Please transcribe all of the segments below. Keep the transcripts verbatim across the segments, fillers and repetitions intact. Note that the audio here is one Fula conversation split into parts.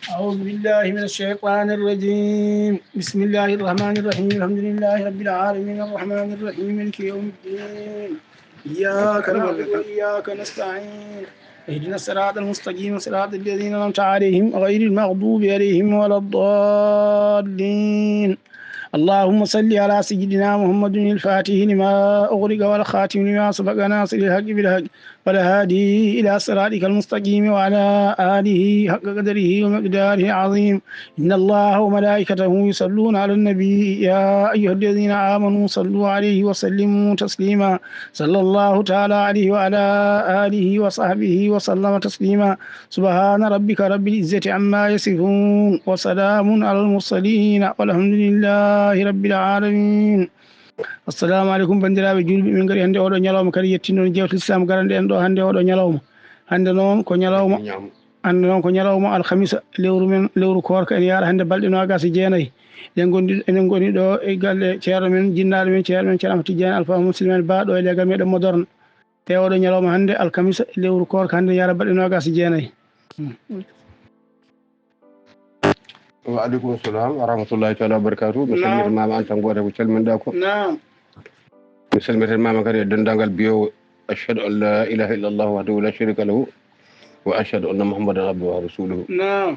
أعوذ بالله من الشيطان الرجيم. بسم الله الرحمن الرحيم. الحمد لله رب العالمين. الرحمن الرحيم. مالك يوم الدين. إياك نعبد وإياك نستعين. اهدنا الصراط المستقيم، صراط الذين أنعمت عليهم، غير المغضوب عليهم ولا الضالين. اللهم صل على سيدنا محمد الفاتح لما أغلق والخاتم لما سبق ناصر الحق بالحق والهادي إلى صراطك المستقيم وعلى آله حق قدره ومقداره العظيم. إن الله وملائكته يصلون على النبي، يا أيها الذين آمنوا صلوا عليه وسلموا تسليما. صلى الله تعالى عليه وعلى آله وصحبه وسلم تسليما. سبحان ربك رب العزة عما يصفون، وسلام على المرسلين، والحمد لله رب العالمين. Assalamu aleykum, banndiraaɓe juulɓe, min ngari hannde oɗo ñalawma kadi yettindo jewte Islam garande en ɗo hannde oɗo ñalawma. Hannde noon ko ñalawma, hannde noon ko ñalawma alhamisa, lewru men, lewru koorka, en yaara hannde balɗe noogas e jeenayi. Eɗen ngondi, eɗen ngoni ɗo e galle ceerno men, jinnaaɗo men, ceerno men, Ceerno Ahmad Tidiane Alpha Muslim en Ba ɗo e legal meɗen Modorno. E oɗo ñalawma hannde alkamisa, lewru koorka hannde, yaara balɗe noogas e jeenayi. Hmm. Wa aleykum salam wa rahmatullahi taala wa barakatuh. Mi Naam. Salmitimama an tan gooto ko calminɗa ko. Naam. Mi salmitimama kadi e denndaangal biyowo, "Ashhadu an la ilaha illallah wahdahu la sharika lahu, wa ashhadu anna Muhammadan abduhu wa rasuluhu." Naam.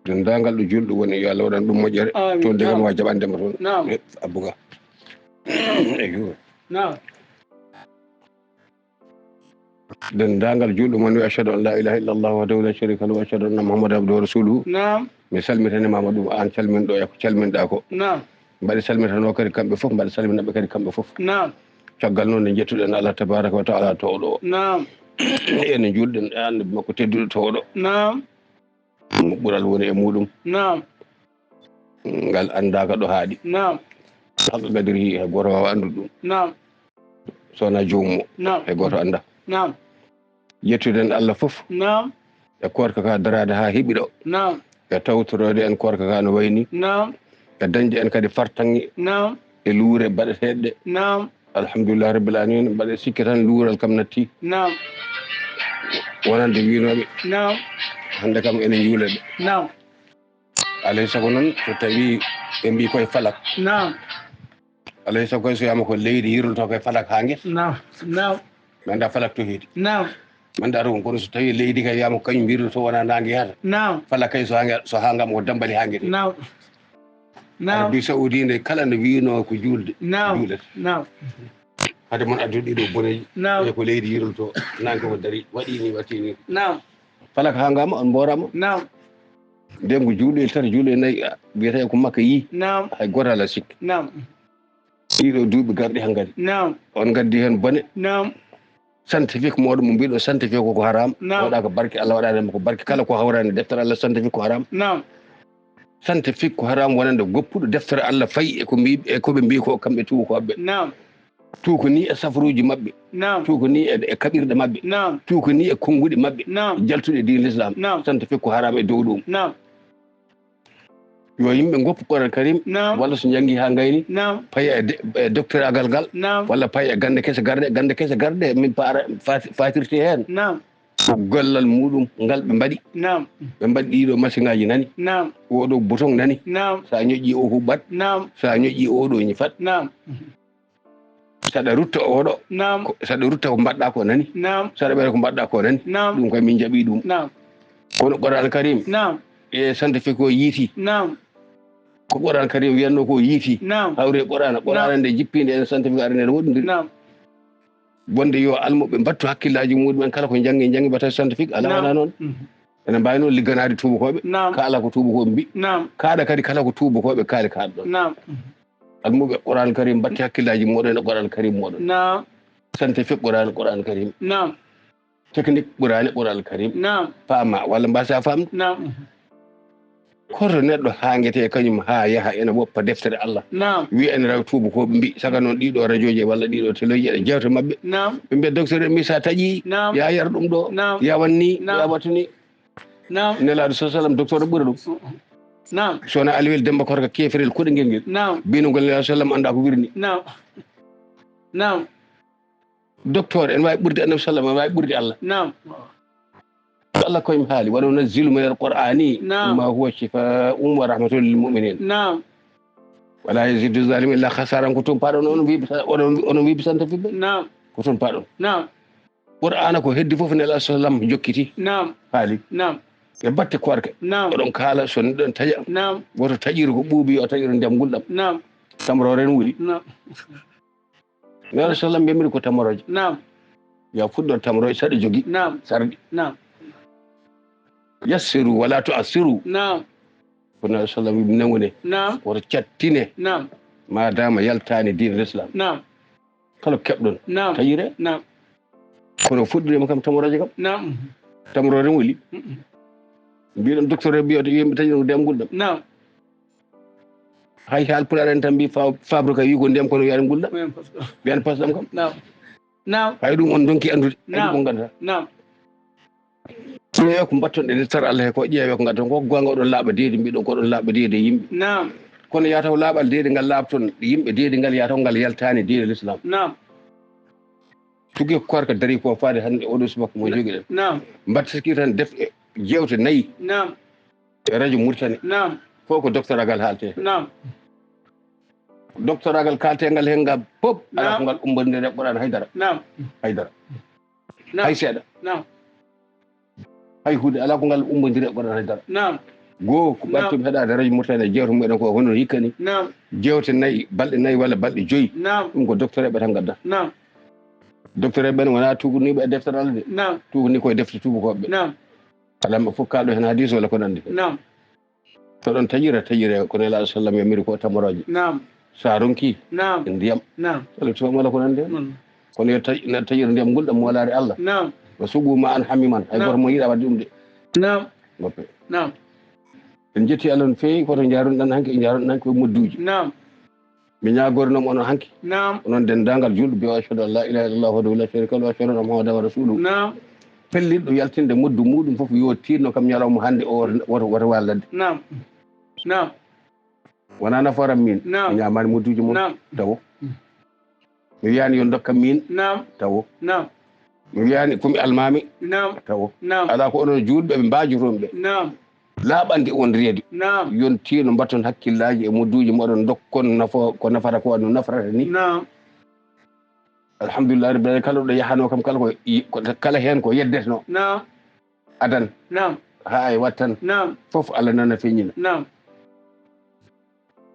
Denndaangal ɗo juulɗo woni, yo Allah waɗan ɗum moƴƴere. Amiin. Toon degam Naam. Wa jaɓande mo toon. Naam. Eh, Abouga. Eyyo. Naam. Denndaangal juulɗo mon wi, "Ashhadu an la ilaha illallah wahdahu la sharika lahu, wa ashhadu anna Muhammadan abduhu wa rasuluhu." Naam. Mi salmitanimama ɗum, an calminɗo e ko calminɗa ko. Naam. Mbaɗe salmitanoo kadi kamɓe fof, mbaɗe salminaɓe kadi kamɓe fof. Naam. Caggal noon nde njettuɗen Allah tabaraka wa taala towɗo o. Naam. Ene njuulɗen e annabi makko tedduɗo towɗo. Naam. Mo ɓural woni e muɗum. Naam. Ngal anndaaka ɗo haaɗi. Naam. Haqqa qadrihi, hay gooto waawa anndude ɗum. Naam. So wonaa joomum o. Naam. Hay gooto anndaa. Naam. Yettude en Allah fof. Naam. E koorka ka daraade haa heɓi ɗo. Naam. E tawtoroode en koorka ka no wayni. Naam. E dañde en kadi fartaŋŋe. Naam. E luure baɗeteeɗe ɗe. Naam. Alhamdulillahi rabbil alamin, mbaɗe sikke tan luural kam natti. Naam. Wonande wiinooɓe. Naam. Hannde kam ene njuula ɓe. Naam. Alay sago noon, so tawi ɓe mbi koye falak. Naam. Alay sago koye so wiyama ko leydi yirlotoo koye falak haa ngesa. Naam. Naam. Mi annda falak to heedi. Naam. Mi annda to, kono so tawi leydi kay wiyama ko kañum yirlotoo, wona naange yahata. Naam. Falak kay so haa nge-, so haa ngam ko dambali haa ngete. Naam. Naam. Arabie Saoudite nde kala nde wiino ko juulde, Naam. Juulata. Naam. Hade mon addude ɗiɗo boneji. Naam. Ɓe ko leydi yirlotoo, naange ko dari, waɗi ni, waɗi ni. Naam. Falak haa ngama, on mboorama. Naam. Nden ko juulɗe tati, juulɗe nayi, a, wiyata ko Makka yi. Naam. Hay gooto alaa sikki. Naam. Ɗiɗo duuɓi garɗi hankadi. Naam. On ngaddi heen bone. Naam. Scientifique mooɗon mo mbiɗo scientifique ko haram. Naam. Waɗa ko barke, Allah waɗani mo ko barke. Kala ko hawrani deftere Allah scientifique ko haram. Naam. Scientifique ko haram wonande goppuɗo deftere Allah fayi e ko mbi, e ko ɓe mbi ko kamɓe tuubakooɓe. Naam. Tuuka ni e safaruuji maɓɓe. Naam. Tuuka ni e, e kaɓirɗe maɓɓe. Naam. Tuuka ni e konnguɗi maɓɓe. Naam. Jaltuɗi e diine Islam. Naam. Scientifique ko haram e dow ɗum. Naam. Yo yimɓe ngoppu Qur'an Karim, Naam. Walla so njanngi haa ngayni, Naam. Paya e de-, e docteur agal ngal, Naam. Walla paya e gannde kese garɗe, gannde kese garɗe, min paara-, fati-, fatirte heen. Naam. Ko gollal muɗum ngal ɓe mbaɗi. Naam. Ɓe mbaɗi ɗiɗo machine ngaji nani. Naam. Oɗo bouton nani. Naam. Sa ñoƴƴi o huɓɓat. Naam. Sa ñoƴƴi oɗo ñifat. Naam. Saɗa rutta oɗo. Naam. Ko, saɗa rutta ko mbaɗɗa ko nani. Naam. Saɗa ɓeyda ko mbaɗɗa ko nani. Naam. Ɗum koye min jaɓi ɗum. Naam. Kono Qur'an Karim. Naam. E scientifique o yiiti. Naam. Ko Qur'an Karim wiyanno ko yiiti. Naam. Hawri e Qur'an. Qur'an Naam. Nde jippinde en scientifique ari nde woɗɗondiri. Naam. Wonde yo almuɓe mbattu hakkillaaji muɗumen kala ko njanngi, njanngi mbaɗata scientifique. Alaa Naam. Wonaa noon. Mhm. Ene mbaawi noon ligganaade tuubakooɓe. Naam. Kaala ko tuubakooɓe mbi. Naam. Kaaɗa kadi kala ko tuubakooɓe kaali kaaɗɗon. Naam. Almuɓe Qur'an Karim mbatte hakkillaaji muɗum e Qur'an Karim muɗum. Naam. Scientifique Qur'an, Qur'an Karim. Naam. Technique Qur'an, Qur'an Karim. Naam. Paama walla mbasa famde. Naam. Koto neɗɗo haangete kañum haa yaha ene woppa deftere Allah. Naam. Wiya ene rawa tuubakooɓe mbi, saka noon ɗiɗo rajooji walla ɗiɗo teleji eɗe jewta maɓɓe. Naam. Ɓe mbiya docteur en mbi sa taƴi, Naam. Ya yar ɗum ɗo, Naam. Ya wanni, Naam. Ya wattuni. Naam. Nelaaɗo sa sallam docteur ɓura ɗum. Naam. So wonaa Aliwel Demba Korka keferel koɗingel ngel. Naam. Binugol Nelaaɗo sallam annda ko wirni. Naam. Naam. Docteur ene waawi ɓurde Annabi sallam, ene waawi ɓurde Allah. Naam. Allah koyem haali, "Wa nunazzilu min al-Qur'ani Naam. ma huwa shifaa'un wa rahmatun lil mu'minin." Naam. "Wa la yazidu zalimin illa khasara." Ko tumpaɗon, onon wi bisa-, onon, onon wi bisanta fimɓe. Naam. Ko tumpaɗon. Naam. Qur'ana ko heddi fof Nela sallam jokkiti. Naam. Haali. Naam. E batte korka. Naam. Oɗon kaala so neɗɗo taƴa. Naam. Woto taƴiru ko ɓuuɓi, yo taƴiru ndiyam gulɗam. Naam. Tamroore no wuli. Naam. Nela sallam mbiyamiri ko tamrooje. Naam. Ya fuɗɗo tamrooje saɗa jogi. Naam. Sarɗi. Naam. "Yassiru wala tu'assiru." Naam. Ko Nela sallam wi nangune. Naam. Woto cattine. Naam. Ma dama yaltani diine l'islam. Naam. Kala ko keɓɗon. Naam. Taƴire. Naam. Kono fuɗɗirima kam tamrooje kam. Naam. Tamroore wuli. Mm-mm. Mbiɗon docteur e mbiyoto yimɓe taƴiru ndiyam gulɗam. Naam. Hay haalpulaar en tan mbi fa-, fabrique wi ko ndiyam kono wiyani gulɗam. Wiyani pas-, wiyani pasɗam kam. Naam. Naam. Hay ɗum on donki anndude. Hay Naam. ɗum on ngannduɗaa. Naam. Ƴeewe ko mbatton e nder sara Allah he ko ƴeewe ko ngaddan ko goonga oɗon laaɓa deedi mbiɗon ko oɗon laaɓa deedi e yimɓe. Naam. Kono yaa taw laaɓal deedi ngal laaɓton yimɓe deedi ngal yaa taw ngal yaltaani diine l'islam. Naam. Tuge ko korka dari ko faade hannde oɗo subaka mo jogiɗen. Naam. Mbatta sikki tan def e jeewte nayi. Naam. E radio Mauritanie. Naam. Fof ko doctoragal haalte. Naam. Doctoragal kaalte ngal hen ngal pop ala Naam. ko ngal umbondirde Qur'an haydara. Naam. Haydara. Naam. Hay seeɗa. Naam. Hay huunde ala ko ngal umbondiri e Qur'an haydara. Naam. Goo ko Naam. ɓattum heɗaade radio Mauritanie jeewte mumen ko hono hikka ni. Naam. Jeewte nayi, balɗe nayi walla balɗe joyi. Naam. Ɗum ko docteur eɓe tan ngadda. Naam. Docteur eɓe ɓen wonaa tuuguniiɓe e deftere Allah de. Naam. Tuuguni koye defte tuubakooɓe. Naam. Alaa ɓe fof kaalɗo heen hadiis walla ko nanndi heen. Naam. So ɗon taƴira, taƴire ko Nelaaɗo sallam yamiri ko tamorooje. Naam. So a ronki Naam. e ndiyam. Naam. Walla tufa walla ko nanndi heen. Mm. Kono yo taƴ-, na taƴira ndiyam ngulɗam moolaare Allah. Naam. Wa suqu maa'an hamiiman. Hay Naam. gooto mo yiɗa waɗde ɗum de. Naam. Goppe. Naam. En jetti Allah no feewi, koto njaarun ɗan hanki, njaarun ɗan ko modduuji. Naam. Mi ñaagornoo mo onon hanki. Naam. Onon denndaangal juulɓe, bi ashhadu an laa ilaaha illallah wahdahu laa sharika lahu, wa ashhadu anna Muhammadan rasuluhu. Naam. Pellitɗo yaltinde moddu muuɗum fof yo tiinno kam ñalawma hannde o woto, woto, woto waal ladde. Naam. Naam. Wonaa nafoore am miin. Naam. Mi ñaamaani modduuji mon. Naam. Tawo. Mi wiyaani yo ndokkam miin. Naam. Tawo. Naam. Mi wiyaani ko mi almaami. Naam. Tawo. Naam. Alaa ko onon juulɓe ɓe mbaajotoo-mi ɓe. Naam. Laaɓande on reedu. Naam. Yon tiino mbatton hakkillaaji e modduuji moɗon ndokkon nafo-, ko nafata ko no nafrata ni. Naam. Alhamdulillah rabbil alamin, kala ɗo yahanoo kam kala ko i-, ko, kala heen ko yeddetnoo. Naam. Adan. Naam. Haa e wattan. Naam. Fof Allah nana feññina. Naam.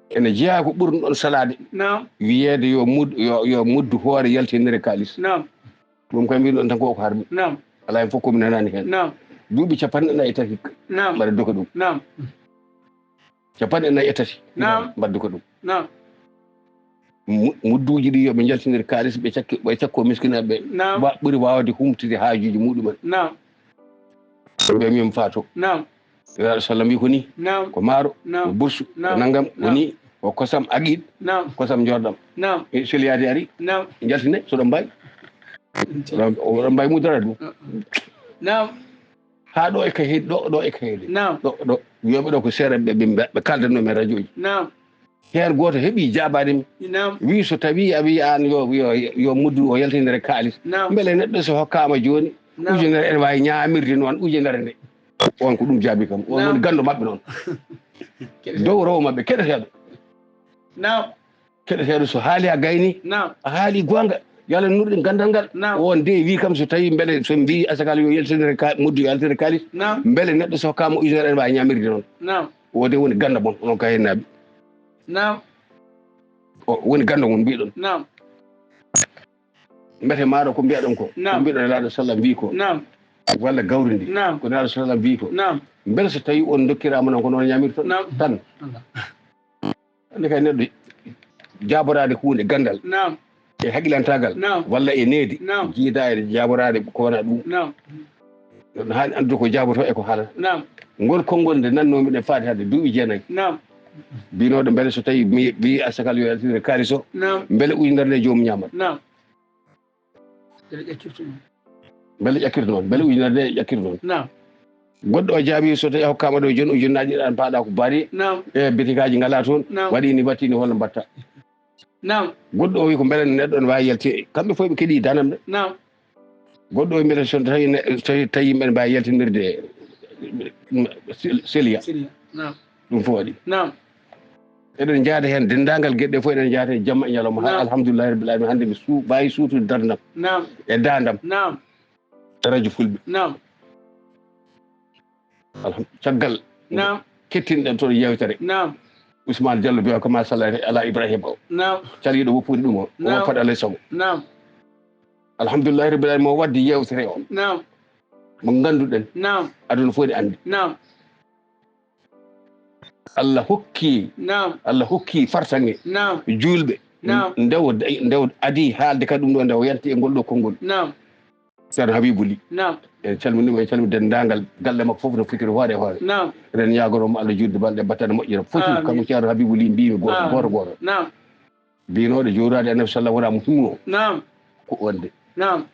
Ene jeyaa ko ɓurno ɗon salaade. Naam. Wiyeede yo mud-, yo, yo muddu hoore yaltinire kaalis. Naam. Ɗum kay mbiɗon tan ko ko harmi. Naam. Alaa heen fof ko mi nanaani heen. Naam. Duuɓi capanɗe nayi e tati hikka. Naam. Mbaɗa doka ɗum. Naam. Capanɗe nayi e tati. Naam. Mbaɗa doka ɗum. Naam. Mu-, mudduuji ɗi yo ɓe njaltinir kaalis ɓe cakke, ɓe cakko miskinaaɓe ɓe. Naam. Wa-, ɓuri waawde humtude haajuuji muɗumen. Naam. Ɓe min faato. Naam. Nelaaɗo sallam wi ko ni. Naam. Ko maaro, Naam. ko bursu, ko Naam. nanngam, ko Naam. ni, ko kosam aqiid, Naam. kosam jorɗam. Naam. E soliyaade ari, Naam. jaltine, so ɗon mbayi. Oɗon, oɗon mbayi mudara ɗum. Naam. Haa ɗo e ka heedi, ɗo, ɗo e ka heedi. Naam. Ɗo, ɗo, wiyoɓe ɗo ko seereɓe ɓe, ɓe, ɓe kaldanno men radio ji. Naam. Heen gooto heɓi jaabaade mi. Naam. Wi so tawi a wi aan yo, yo, yo muddu o yaltinire kaalis. Naam. Mbele neɗɗo so hokkaama jooni, Naam. ujunere ene waawi ñaamirde noon ujunere nde. On ko ɗum jaabi kam. On Naam. woni ganndo maɓɓe noon. Keɗe Dow rowo maɓɓe, keɗeteeɗo. Naam. Keɗeteeɗo so haali a gayni, Naam. a haali goonga. Yo Allah nurɗin ganndal ngal. Naam. On de wi kam so tawi mbele so mbi asakal yo yaltinire ka-, muddu yo yaltinire kaalis. Naam. Mbele neɗɗo so hokkaama ujunere ene waawi ñaamirde noon. Naam. O de woni ganndo mon, onon Kayennaaɓe. Naam. O woni ganndo mon mbiɗon. Naam. Mbete maaro ko mbiyaɗon ko. Naam. Ko mbiɗon Nelaaɗo sallam mbi ko. Naam. Walla gawri ndi. Naam. Ko Nelaaɗo sallam mbi ko. Naam. Mbele so tawi on dokkiraama noon ko noon ñaamirton? Naam. Tan. Naam. Hannde kay neɗɗo jaaboraade huunde ganndal. Naam. E haqilantaagal. Naam. Walla e needi. Naam. Jiida e jaaboraade ko wona ɗum. Naam. Ɗum haani anndude ko jaabotoo e ko haalata. Naam. Ngol konngol nde nannoomi ɗen faade hannde duuɓi jeenayi. Naam. Mbinooɗo mbele so tawi mi, mi asakal yo yaltire kaalis o. Naam. Mbele ujunere nde joomum ñaamat. Naam. Mbele ƴakkirta noon. Mbele ƴakkirta noon. Mbele ujunere nde ƴakkirta noon. Naam. Goɗɗo o jaabi so tawi a hokkaama ɗo jooni ujunnaaji ɗiɗi an paaɗa ko bari. Naam. E bitikaaji ngalaa toon. Naam. Waɗi ni watti ni holno mbatta. Naam. Goɗɗo o wi ko mbele neɗɗo ne waawi yalti. Kamɓe fof ɓe keɗi danam de. Naam. Goɗɗo o mbiɗa so tawi ne- so tawi yimɓe ne mbawi yaltinirde sel- seliya. Silla. Naam. Ɗum fof waɗi. Naam. Eɗen njaada heen denndaangal geɗe fof, eɗen njaada heen jamma e ñalawma haa Naam. Alhamdulillahi rabbil alamin, hannde mi su- mbaawi suutude darnam Naam. E daandam Naam. E radio fulɓe. Naam. Alham- caggal Naam. Kettinɗen toon yewtere Naam. Ousmane Diallo mbiya ko machallah ala Ibrahima o Naam. Caliɗo woppude ɗum o Naam. Woppat alay sago Naam. Alhamdulillahi rabbil alamin mo waddi yewtere o Naam. Mo ngannduɗen Naam. Aduna fof ne anndi Naam. Allah hokki Naam. Allah hokki fartange Naam. Julɓe Naam. Ndewo ndewo adi haalde kadi ɗum ɗo ndewo yanti e ngol ɗo konngol Naam. Ceerno Habibu Li. Naam. En calminii mo, en calminii denndaangal galle makko fof no fotiri hoore e hoore. Naam. Eɗen ñaagonoo mo Allah juutde balɗe battane moƴƴere. Foti Amiin. Kanko Ceerno Habibu Li mbiymi gooto Amiin. Gooto gooto. Naam. Mbinooɗo jooraade Annabi sallam wonaa mo himnoo. Naam. Ko wonde. Naam.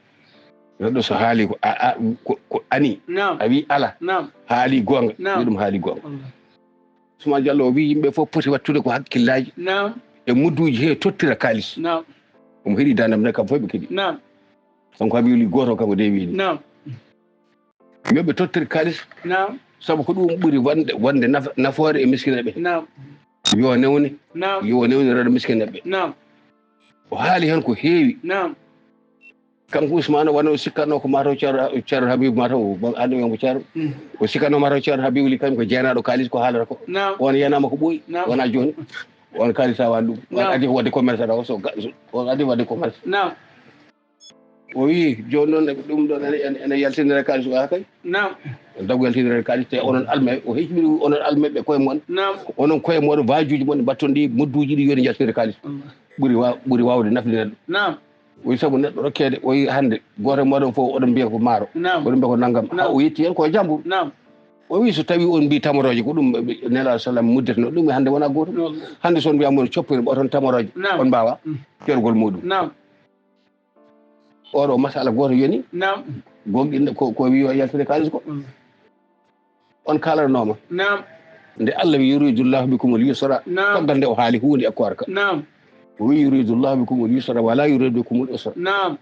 Neɗɗo so haali ko a a ko ko ani. Naam. A wi ala. Naam. Haali goonga. Naam. Wi ɗum haali goonga. Wallaahi. Ousmane Diallo o wi yimɓe fof poti wattude ko hakkillaaji. Naam. E mudduuji he tottira kaalis. Naam. Omo heɗi dandam ne kam fof ɓe keɗi. Naam. Kanko Habibu Li gooto kanko de wiide. Naam. Yo ɓe tottir kaalis. Naam. Sabu ko ɗum ɓuri wonde wonde nafa- nafoore e miskineeɓe. Naam. Yo newne. Naam. Yo newne reɗo miskineeɓe. Naam. O haali heen ko heewi. Naam. Kanko Ousmane wano o sikkatno ko mataw Ceerno Ceerno Habibu mataw o bon andi on ko Ceerno. Mm. O sikkatno mataw Ceerno Habibu Li kañum ko jeenaɗo kaalis ko haalata ko. Naam. On yenama ko ɓooyi. Naam. Wona jooni. On kaalis a wani ɗum. On Naam. Adi ko wadde commerce ɗo so ga- so- on adi wadde commerce. Naam. O wi jooni noon ɗum ɗon ene- ene- ene yaltinira kaalis o ha kay. Naam. Dagu yaltinira kaalis te onon almayɓe o heƴmiri onon almayɓe koye mon. Naam. Onon koye moɗon waajuji mon mbatton ɗi modduji ɗi yoni yaltinira kaalis. Wallaahi. Ɓuri wa- ɓuri wawde nafde neɗɗo. Naam. O wi sabu neɗɗo rokkeede o wi hannde gooto e moɗon fof oɗon mbiya ko maaro. Naam. Oɗon mbiya ko nanngam. Naam. Ha o yetti heen ko e jambur. Naam. O wi so tawi on mbi tamorooje ko ɗum nelaaɗo sallam muddetno ɗum e hannde wona gootum. Wallaahi. Hannde so on mbiya mon coppire oton tamorooje. Naam. On mbaawa. Mm. Keergol muɗum. Naam. Oɗo masala gooto yoni. Naam. Gonɗinɗo ko ko wi o yaltude kaalis ko. Mm. On kaalanoomo. Naam. Nde Allah wi yuridullahu bikumul yusra. Naam. Caggal nde o haali huunde e koorka. Naam. O wi yuridullahu bikumul yusra wala yuridu bikumul usra. Naam.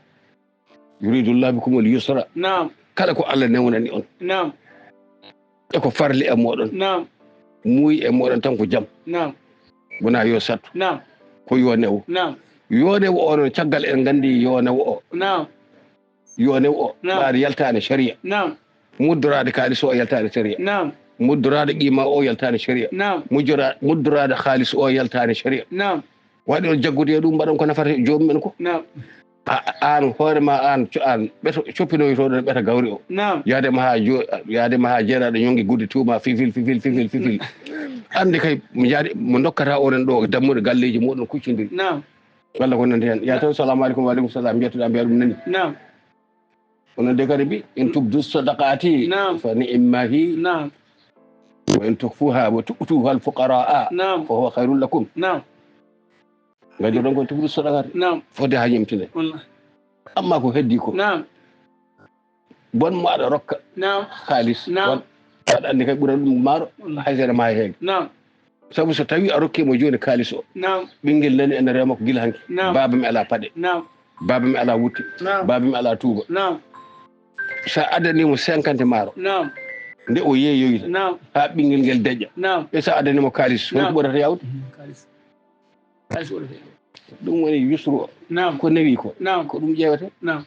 Yuridullahu bikumul yusra. Naam. Kala ko Allah newnani on. Naam. E ko farli e moɗon. Naam. Muuyi e moɗon tan ko jam. Naam. Wona yo sattu. Naam. Ko yo newo. Naam. Yo newo o noon caggal en nganndi yo newo o. Naam. Yo newo o. Naam. Ɓaade yaltaani sharia. Naam. Muddoraade kaalis o yaltaani sharia. Naam. Muddoraade qima o yaltaani sharia. Naam. Mujjora- muddoraade kaalis o yaltaani sharia. Naam. Waɗi on jaggude e ɗum mbaɗon ko nafata joomum en ko. Naam. A- aan hoore ma aan co- aan ɓeto coppinoytoɗon ɓeta gawri o. Naam. Yaade ma ha jo yaade ma ha jeeraɗo ñongi gudde tuuma fifil fifil fifil fifil. Ande kay mo jaade mo dokkata onon ɗo dammuɗe galleji muɗum kuccondiri. Naam. Walla ko nandi hen ya taw salamu aleykum wa aleykum salam mbiyatoɗa mbiya ɗum nani. Naam. Onon de kadi mbi in tubdu sadaqati Naam. Fa ni'immahi. Naam. Wa in tukfuha wa tu'tuha al fuqaraa Naam. Fa huwa khairul lakum. Naam. Ngaddiɗon ko tubdu sadaqati. Naam. Fodde ha ñemtine. Wallaahi. Amma ko heddi ko. Naam. Bon mo aɗa rokka Naam. Kaalis Naam. Bon aɗa anndi kay ɓuran ɗum maaro Wallaahi. Haysere ma heege. Naam. Sabu so tawi a rokkimo jooni kaalis o Naam. Ɓinngel nani ene reema ko gila hanki Naam. Baaba mi ala paɗe Naam. Baaba mi ala wutte Naam. Baaba mi ala tuuba Naam. Sa addanimo cinquante maaro Naam. Nde o yeeyoyta Naam. Ha ɓinngel ngel deƴƴa Naam. E sa addanimo kaalis Naam. Woni ko ɓurata yawde Kaalis. Kaalis ɓurata yawde. Ɗum woni yusru o Naam. Ko newi ko Naam. Ko ɗum ƴeewete Naam.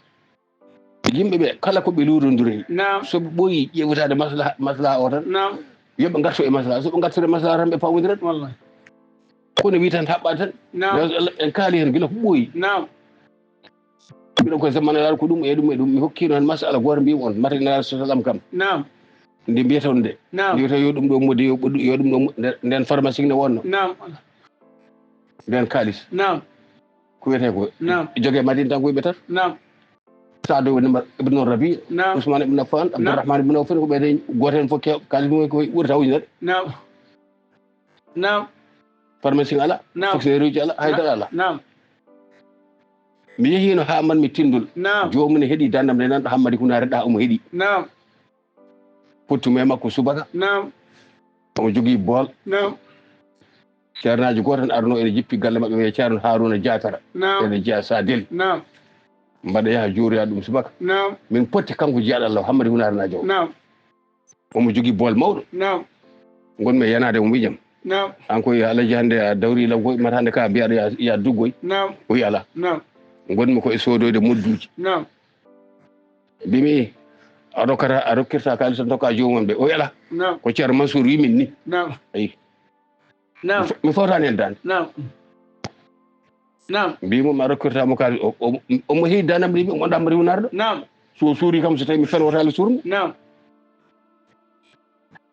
Yimɓe ɓe kala ko ɓe luurondiri Naam. So ɓe ɓooyi ƴeewtaade maslaha maslaha o tan Naam. Yo ɓe ngarto e maslaha so ɓe ngartore maslaha tan ɓe pawodirat Wallaahi. Kono wi tan haɓɓaade tan Naam. En kaali heen gila ko ɓooyi Naam. Mbiɗon koye zaman alaa ko ɗum e ɗum e ɗum mi hokkino heen masala gooto mbiymi on mate nelaaɗo sa sallam kam Naam. Nde mbiyata on nde Naam. Mbiyata yo ɗum ɗo modi yo ɓoɗɗu yo ɗum ɗo nden pharmacie ne wonno Naam. Nden kaalis Naam. Ko wiyetee ko Naam. Joge Madina tan ko yimɓe tato Naam. Saado woni Ibnu Rabi Naam. Ousmane Ibnu Affan Abdourahmane Ibnu Awf ko ɓeyde gooto heen fof kew kaalis mum ko ɓuri taw ujunere Naam. Naam. Pharmacie ala Naam. Fonctionnaire uji ala haydara ala Naam. Mi yehiino haa man mi tinndol Naam. Joomum ne heɗi dandam nde nan ɗo hammadi kunaare ɗa omo heɗi Naam. Pottu me makko subaka Naam. Omo jogii bool Naam. Ceernaajo gooto tan arno ene jippi galle maɓɓe wiye ceerno Haruna Diatara Naam. Ene jeya Sadel Naam. Mbaɗa yaha jooɗoya ɗum subaka. Naam. Min potti kanko jiyaaɗo Allah Hammadi Hunaare Naajo o. Naam. Omo jogii bool mawɗo. Naam. Ngonmi e yanaade omo wiijam. Naam. An koye Alhaji hannde a dawri lam koye mata hannde ka mbiyaɗo ya, ya duggoy. Naam. O wi ala. Naam. Ngonmi ko e soodoyde modduuji. Naam. Mbimi a rokkata a rokkirta kaalis tan tokka joomum ɓe. O wi ala. Naam. Ko Ceerno Mansour wi min ni. Naam. Ayi. Naam. Mi fo- mi fotani en dande. Naam. Naam. Mbimo mi a rokkirta mo kaalis o- o- omo heewi dandam rimi omo ɗamri hunarɗo. Naam. So suuri kam so tawi mi fen wota Allah surmo. Naam.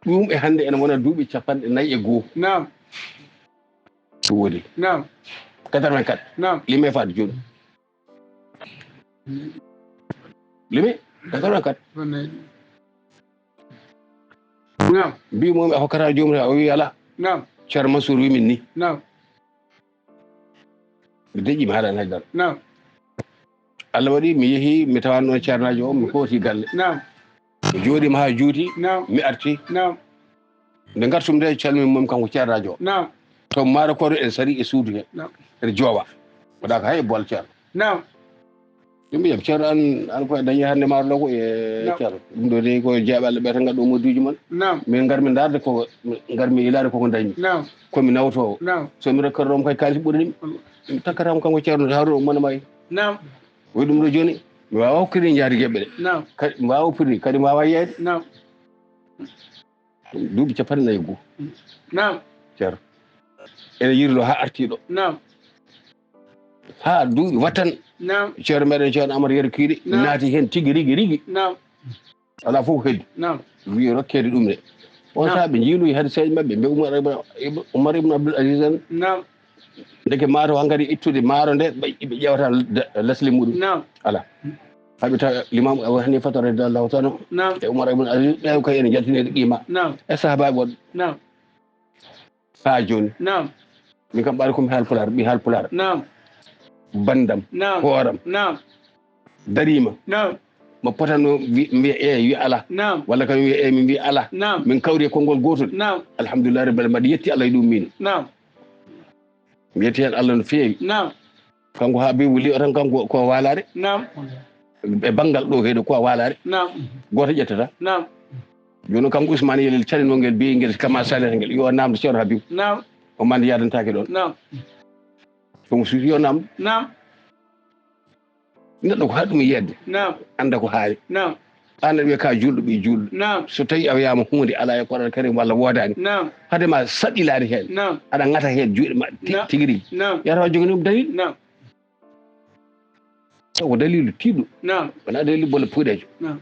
Ɗum e hannde ene wona duuɓi capanɗe nayi e goo. Naam. Ɗum woni Naam. quatre-vingt-quatre. Naam. Lime faade jooni. Lime quatre-vingt-quatre. Naam. Mbimomi a hokkata joomum o wi ala. Naam. Ceerno Mansour wi min ni. Naam. Mi deƴƴi mi haalani haydara. Naam. Allah waɗi mi yeehi mi tawani ɗon ceernaajo o mi hooti galle. Naam. Mi jooɗima ha juuti. Naam. Mi arti. Naam. Nde gartumi nde calmini mum kanko ceernaajo o. Naam. To maaro kono en sari e suudu he. Naam. Ene joowa. Waɗaka hay e bool ceerno. Naam. Ɗum mbiyam ceerno an an koye dañi hannde maaro ɗo ko e Naam. Ceerno. Ɗum ɗo dey ko jeeɓalle ɓe tan ngadɗo modduuji mon. Naam. Min ngarmi ndaarde ko ngarmi ilaade koko dañmi. Naam. Komi nawtoowo. Naam. So mi rokkata ɗum kay kaalis ɓuri ɗum. Mi takkata mo kanko ceerno Haruna Umma Maye. Naam. Waɗi ɗum ɗo jooni mi waawa hokkude njaati geɓɓe ɗe. Naam. Kadi mi waawa hokkude kadi mi waawa yeeyde. Naam. Duuɓi capanɗe nayi e goo. Naam. Ceerno ene yirlo ha arti ɗo. Naam. Ha duuɓi wattan. Naam. Ceerno meɗen ceerno Amar Yero Kiiɗe Naam. naati heen tigi rigi rigi. Naam. Alaa fof ko heddi. Naam. Wiyi rokkeede ɗum de. On Naam. Sahaa ɓe njiiloyi hade seydi maɓɓe mbe Umar ibn, Umar ibn Abdul Aziz en. Naam. Ndeke maaro hankadi ittude maaro nde ɓe ɓe ƴewata da- lasli muɗum. Naam. Ala. Haɓe tawa Limaamu Abu Hanifata radiyallahu taala anhu Naam. e Umar ibn Aziz ɓe ko ene jaltinede qima. Naam. E sahaabaaɓe woɗɓe. Naam. Ha jooni. Naam. Min kam ɓaade komi haalpulaar ɓi haalpulaar. Naam. Bandam. Naam. Hooram. Naam. Dariima. Naam. Mo potano wi- mbiya e wi ala. Naam. Walla kam wiya e min mbiya ala. Naam. Min kawri e konngol gootol. Naam. Alhamdulillahi rabbil alamin mbaɗi yetti Allah e ɗum min. Naam. Mi yetti heen Allah no feewi. Naam. Kanko Habibu liyo tan kanko ko walaare. Naam. E banngal ɗo kadi ko walaare. Naam. Gooto ƴettata. Naam. Jooni kanko Ousmane Yelel caninoo ngel biyi ngel kama salata ngel yo namdo ceerno Habibu. Naam. O mande yadantaake ɗoon. Naam. Ɗum suuti yo namdo. Naam. Neɗɗo ko haɗum yedde. Naam. Annda ko haali. Naam. An aɗa wiya ka juulɗo ɓe juulɗo. Naam. So tawi a wiyaama huunde alaa e Qur'an Karim walla woodaani. Naam. Hade ma saɗɗilaade heen. Naam. Aɗa ŋata heen juuɗe ma ti- Naam. tigi rigi. Naam. Yata wa jogani ɗum dalil. Naam. Taw ko dalilu tiiɗɗo. Naam. Wona dalilu bolle puuɗeejo. Naam.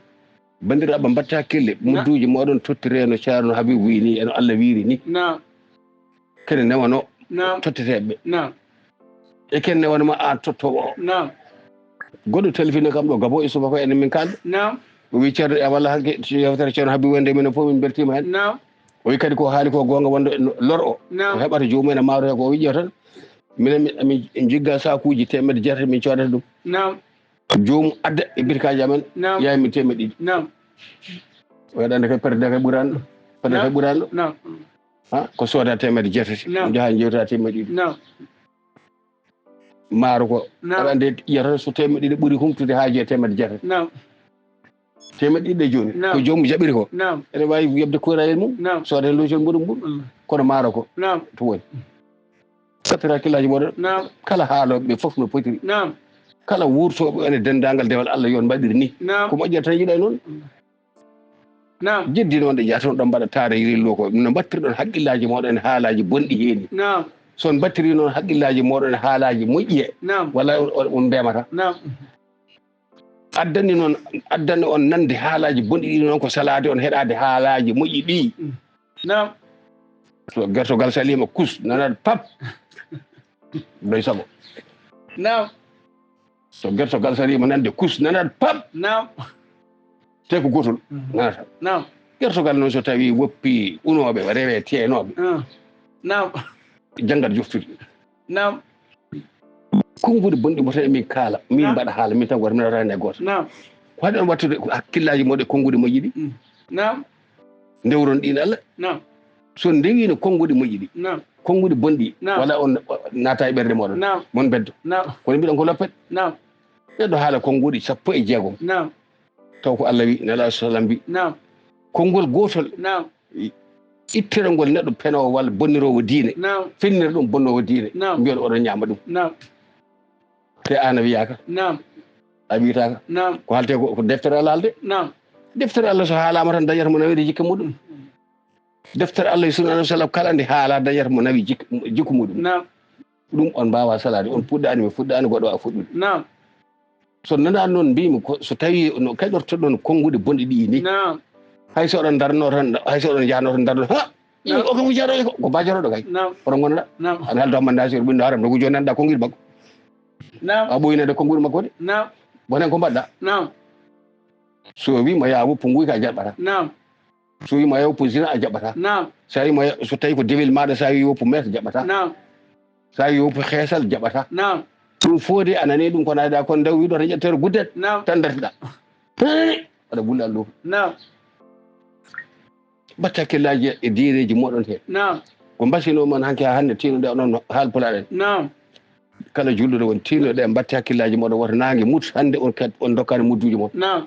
Banndiraaɓe mbaɗtaa kelle. Naam. Modduuji mooɗon tottiree no ceerno Habibu wiyi ni e no Allah wiiri ni. Naam. Kene newano Naam. totteteeɓe. Naam. E kene newano ma aan tottoowo o. Naam. Goɗɗo telefini kam ɗo Gabon e subaka enen min kaalda. Naam. O wi ceerno e walla hanke yewtere ceerno Habibu wonde minen fof min mbeltiima heen. Naam. O wi kadi ko haali ko goonga wonde no- lor o. Naam. O heɓata joomum en e maaro he ko o wiƴƴata tan. Minen mi- min jigga sakuuji teemedde jeetati min coodata ɗum. Naam. Joomum adda e birkaaji amen. Naam. Yaay min teemedde ɗiɗi. Naam. O waɗande kay perde kay ɓuraani ɗo. Perde kay Naam. ɓuraani ɗo. Naam. Ha ko sooda teemedde jeetati. Naam. Jaha jewta teemedde ɗiɗi. Naam. Maaro ko. Naam. Aɗa anndi yiyata so teemedde ɗiɗi ɓuri humtude haaji e teemedde jeetati. Naam. Teemedde ɗiɗi de jooni. Naam. Ko joomum jaɓiri ko. Naam. Ene waawi yoɓde koyrayel mum. Naam. Sooda lootol mboɗo mbuɗo. Mm. Kono maaro ko. Naam. To woni. Sattiraa killaaji mooɗon. Naam. Kala haalooɓe ɓe fof no potiri. Naam. Kala wuurtooɓe ene denndaangal dewal Allah yo on mbaɗir ni. Naam. Ko moƴƴata tan yiɗa noon. Naam. Jeddi noon ɗe jahata ɗon mbaɗa taara yirillo ko no mbattirɗon haqqillaaji mooɗon e haalaaji bonɗi heeni. Naam. So on mbattiri noon haqqillaaji mooɗon e haalaaji moƴƴi e Naam. walla on- on on mbemata. Naam. Addani noon addani on nande haalaaji bonɗi ɗi noon ko salaade on heɗaade haalaaji moƴƴi ɗi. Naam. So gertogal saliima kus nanat pap. Doy sago. Naam. So gertogal saliima nande kus nanat pap. Naam. Te ko gootol Mhm. nanata. Naam. Gertogal noon so tawi woppi unooɓe rewe teenooɓe. Ah. Naam. Janngat joftude. Naam. Konnguɗi bonɗi mo tawi min kaala min Naam. Mbaɗa haala min tan wata mi nawata heen e gooto. Naam. Ko haɗi on wattude hakkillaaji mooɗon e konnguɗi moƴƴi ɗi. Mm. Naam. Ndewron ɗin Allah. Naam. So on ndewiino konnguɗi moƴƴi ɗi. Naam. Konnguɗi bonɗi. Naam. Wala on naata e ɓernde mooɗon. Naam. Mon beddo. Naam. Kono mbiɗon ko loppet. Naam. Neɗɗo haala konnguɗi sappo e jeegom. Naam. Taw ko Allah wi, Nelaaɗo sallam wi. Naam. Konngol gootol. Naam. I-, ittirangol neɗɗo penoowo walla bonniroowo diine. Naam. Fennira ɗum bonnoowo diine. Naam. Mbiyon oɗon ñaama ɗum. Naam. Te aan a wiyaaka. Naam. A wiytaaka. Naam. Ko haalte ko, ko deftere Allah haalde. Naam. Deftere Allah so haalaama tan dañata mo nawiri jikke muɗum. Deftere Allah e sunna Annabi sallam kala nde haala dañata mo nawi jik-, jikku muɗum. Naam. Ɗum on mbaawa salaade, on puɗɗaani, mi fuɗɗaani, goɗɗo a fuɗɗude. Naam. So nanaani noon mbiymi ko so tawi no kaɗortoɗon konnguɗi bonɗi ɗi ni. Naam. Hay so oɗon darno tan, hay so oɗon jahno tan darno, ha! Ɗum Naam. O kam ko jahno ko, ko bajoroɗo kay. Naam. Oɗon ngonɗa. Naam. Ana haldo Hamman Nasir ɓiɗɗo haram ɗo ko joni nanɗa konnguɗi makko. Naam. A ɓoyinede konnguɗi makko de. Naam. Bonen ko mbaɗɗa. Naam. So wi ma yaa woppu nguy ka jaɓɓata. Naam. So wi ma yaa woppu zina a jaɓɓata. Naam. So wi ma yaa, so tawi ko dewel maɗa sa wi woppu mes jaɓɓata. Naam. Sa wi woppu xeesal jaɓɓata. Naam. Ɗum foodi a nani ɗum ko naɗa kon daw wiɗo to ƴettere guddet. Naam. Tan dartiɗa. Aɗa bulla ɗum. Naam. Batte hakkillaaji e diineeji moɗon he. Naam. Ko mbasino mon hanki haa hannde tiinuɗe onon haalpulaaɗen. Naam. Kala julɗuɗo won tiinuɗe mbatte hakkillaaji moɗon woto naange mut hannde on kat on dokkaani mudduuji mon. Naam.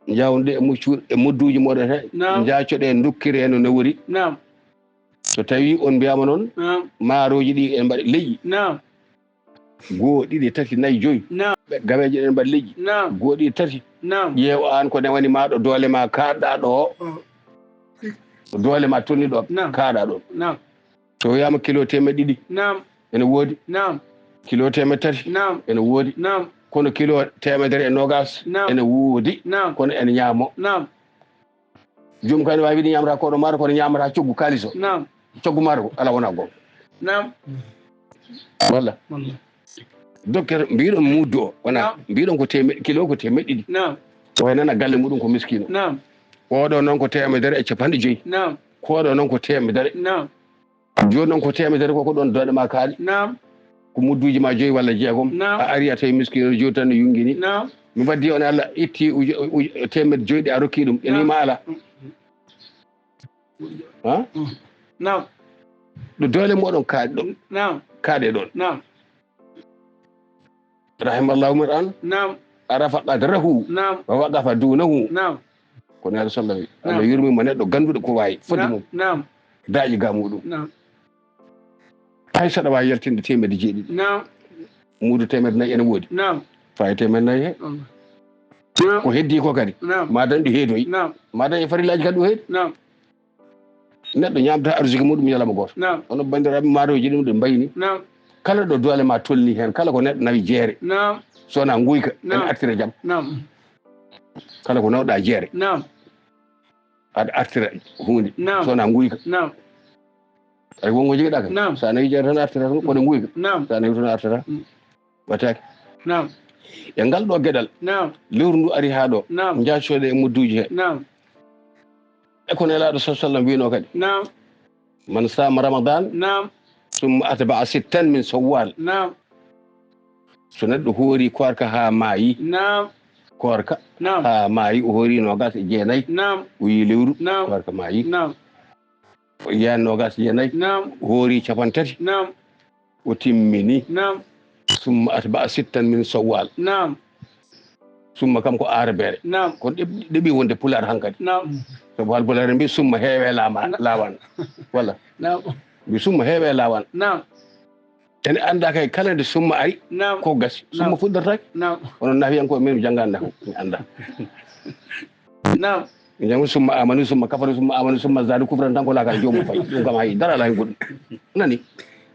Njawon ɗe e muccu-, e mudduuji moɗon he. Naam. Njaacoɗe ndokkire no newori. Naam. So tawi on mbiyama noon, Naam. Maarooji ɗi en mbaɗi leƴƴi. Naam. Goo, ɗiɗi, tati, nayi, joyi. Naam. Ɓe gaweeje ɗen mbaɗi leƴƴi. Naam. Goo, ɗiɗi, tati. Naam. Ƴeew aan ko newani ma ɗo doole ma kaaɗɗa ɗo. Oh. Ko doole ma tolni ɗo Naam. Kaaɗa ɗo. Naam. So wiyama kilo teemeɗɗe ɗiɗi. Naam. Ene woodi. Naam. Kilo teemeɗɗe tati. Naam. Ene woodi. Naam. Kono kilo teemedere e noogas. Naam. Ene woodi. Naam. Kono ene ñaamo. Naam. Joom kadi waawi wiide ñaamata koɗo maaro, kono ñaamata coggu kaalis o. Naam. Coggu maaro ko ala wona goonga. Naam. Walla? Walla. Docteur, mbiɗon muddu o, wona, Naam. Mbiɗon ko teemeɗɗe, kilo ko teemeɗɗe ɗiɗi. Naam. O henana galle muɗum ko miskino. Naam. Oɗo noon ko teemedere e capanɗe joyi. Naam. Ko oɗo noon ko teemedere. Naam. Jooni noon ko teemedere ko, ko ɗoon dooɗe ma kaali. Naam. Ko mudduuji ma joyi walla jeegom. Naam. A ari a tawi miskiino jooni tan no yungini. Naam. Mi waddi on Allah itti uju-, uju-, teemedde joyi ɗe a rokki ɗum. Ɗe Naam. Ni ma ala. Mm. Ha? Mm. Naam. Ɗo doole moɗon kaaɗi ɗon. Naam. Kaaɗe ɗon. Naam. Rahimallahu mar'an Naam. Arafa qadrahu Naam. Wa waqafa dunahu. Naam. Ko Nelaaɗo sallam wi. Naam. Allah yurmima neɗɗo ganduɗo ko wawi fodde Naam. Mum. Naam. Daaƴi ga muɗum. Naam. Hay saɗa wawi yaltinde teemedde jeeɗiɗi. Naam. Muudo teemedde nayi ene woodi. Naam. Fayi teemedde nayi he. Naam. Ko heddi ko kadi. Naam. Ma dañɗo heedoyi. Naam. Ma dañ e farillaji kadi ɗo heedi. Naam. Neɗɗo ñamta arsuki muɗum ñalawma gooto. Naam. Onon banndiraaɓe, maarooji ɗum ɗe mbayni. Naam. Kala ɗo doole ma tolni heen, kala ko neɗɗo nawi jeere. Naam. So wonaa nguyka, ene Naam. Artira jam. Naam. Kala ko nawɗa jeere. Naam. Aɗa artira huunde. Naam. So wonaa nguyka. Naam. Ay wongo jeeɗa ka. Naam. Sa nawi jeere tan artira tan, kono nguyka. Naam. Sa nawi tan artira. Mm. Wattaake. Naam. E ngal ɗo geɗal. Naam. Lewru ndu ari haa ɗo. Naam. Njaacoɗe e mudduuji he. Naam. E ko Nelaaɗo sa sallam wiino kadi. Naam. Man saama Ramadan. Naam. Summa atba'a sittan min Sawwal. Naam. So neɗɗo hoori koorka haa maayi. Naam. Koorka Naam. Haa maayi o hoori noogas e jeenayi. Naam. O yi lewru Naam. Koorka maayi. Naam. O yiya noogas e jeenayi. Naam. O hoori capanɗe tati. Naam. O timmini. Naam. Summa atba'a sittan min Sawwal. Naam. Summa kam ko aarabeere. Naam. Kono ɗeɓ-, ɗeɓi wonde pulaar hankadi. Naam. Sabu haalpulaar en mbi summa heewe laama-, Na- laawan. Walla? Naam. Mbi summa heewe laawan. Naam. Ene annda kay kala nde summa ari, Naam. Ko gasi. Naam. Summa fuɗɗortaake. Naam. Onon nafiyankooɓe men mi janngaani nafu. Mi annda. Naam. Min jam summa amanu, summa kafaru, summa amanu, summa zadu kufran tan ko laakal joomum fayi. Ɗum kam hay dara alaa hen goɗɗum. Nani?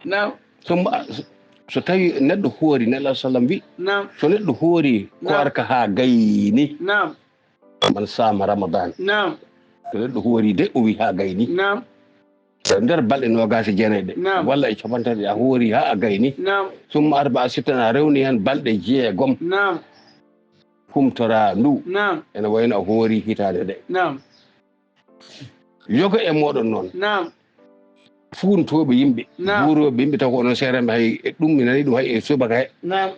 Naam. Summa, so tawi neɗɗo hoori, Nelaaɗo sallam wi, Naam. So neɗɗo hoori Naam. Koorka haa gayni, Naam. Man saama Ramadan. Naam. So neɗɗo hoori de, o wi haa gayni. Naam. E nder balɗe noogaas e jeenayi ɗe, Naam. Walla e capanɗe tati a hoori haa a gayni. Naam. Summa atba'a sittan a rewni heen balɗe jeegom. Naam. Humtoraa ndu. Naam. Ene wayno a hoori hitaande nde. Naam. Yoga e mooɗon noon. Naam. Fuuntooɓe yimɓe. Naam. Buurooɓe yimɓe taw ko onon seerenɓe hay e ɗum mi nani ɗum hay e subaka he. Naam.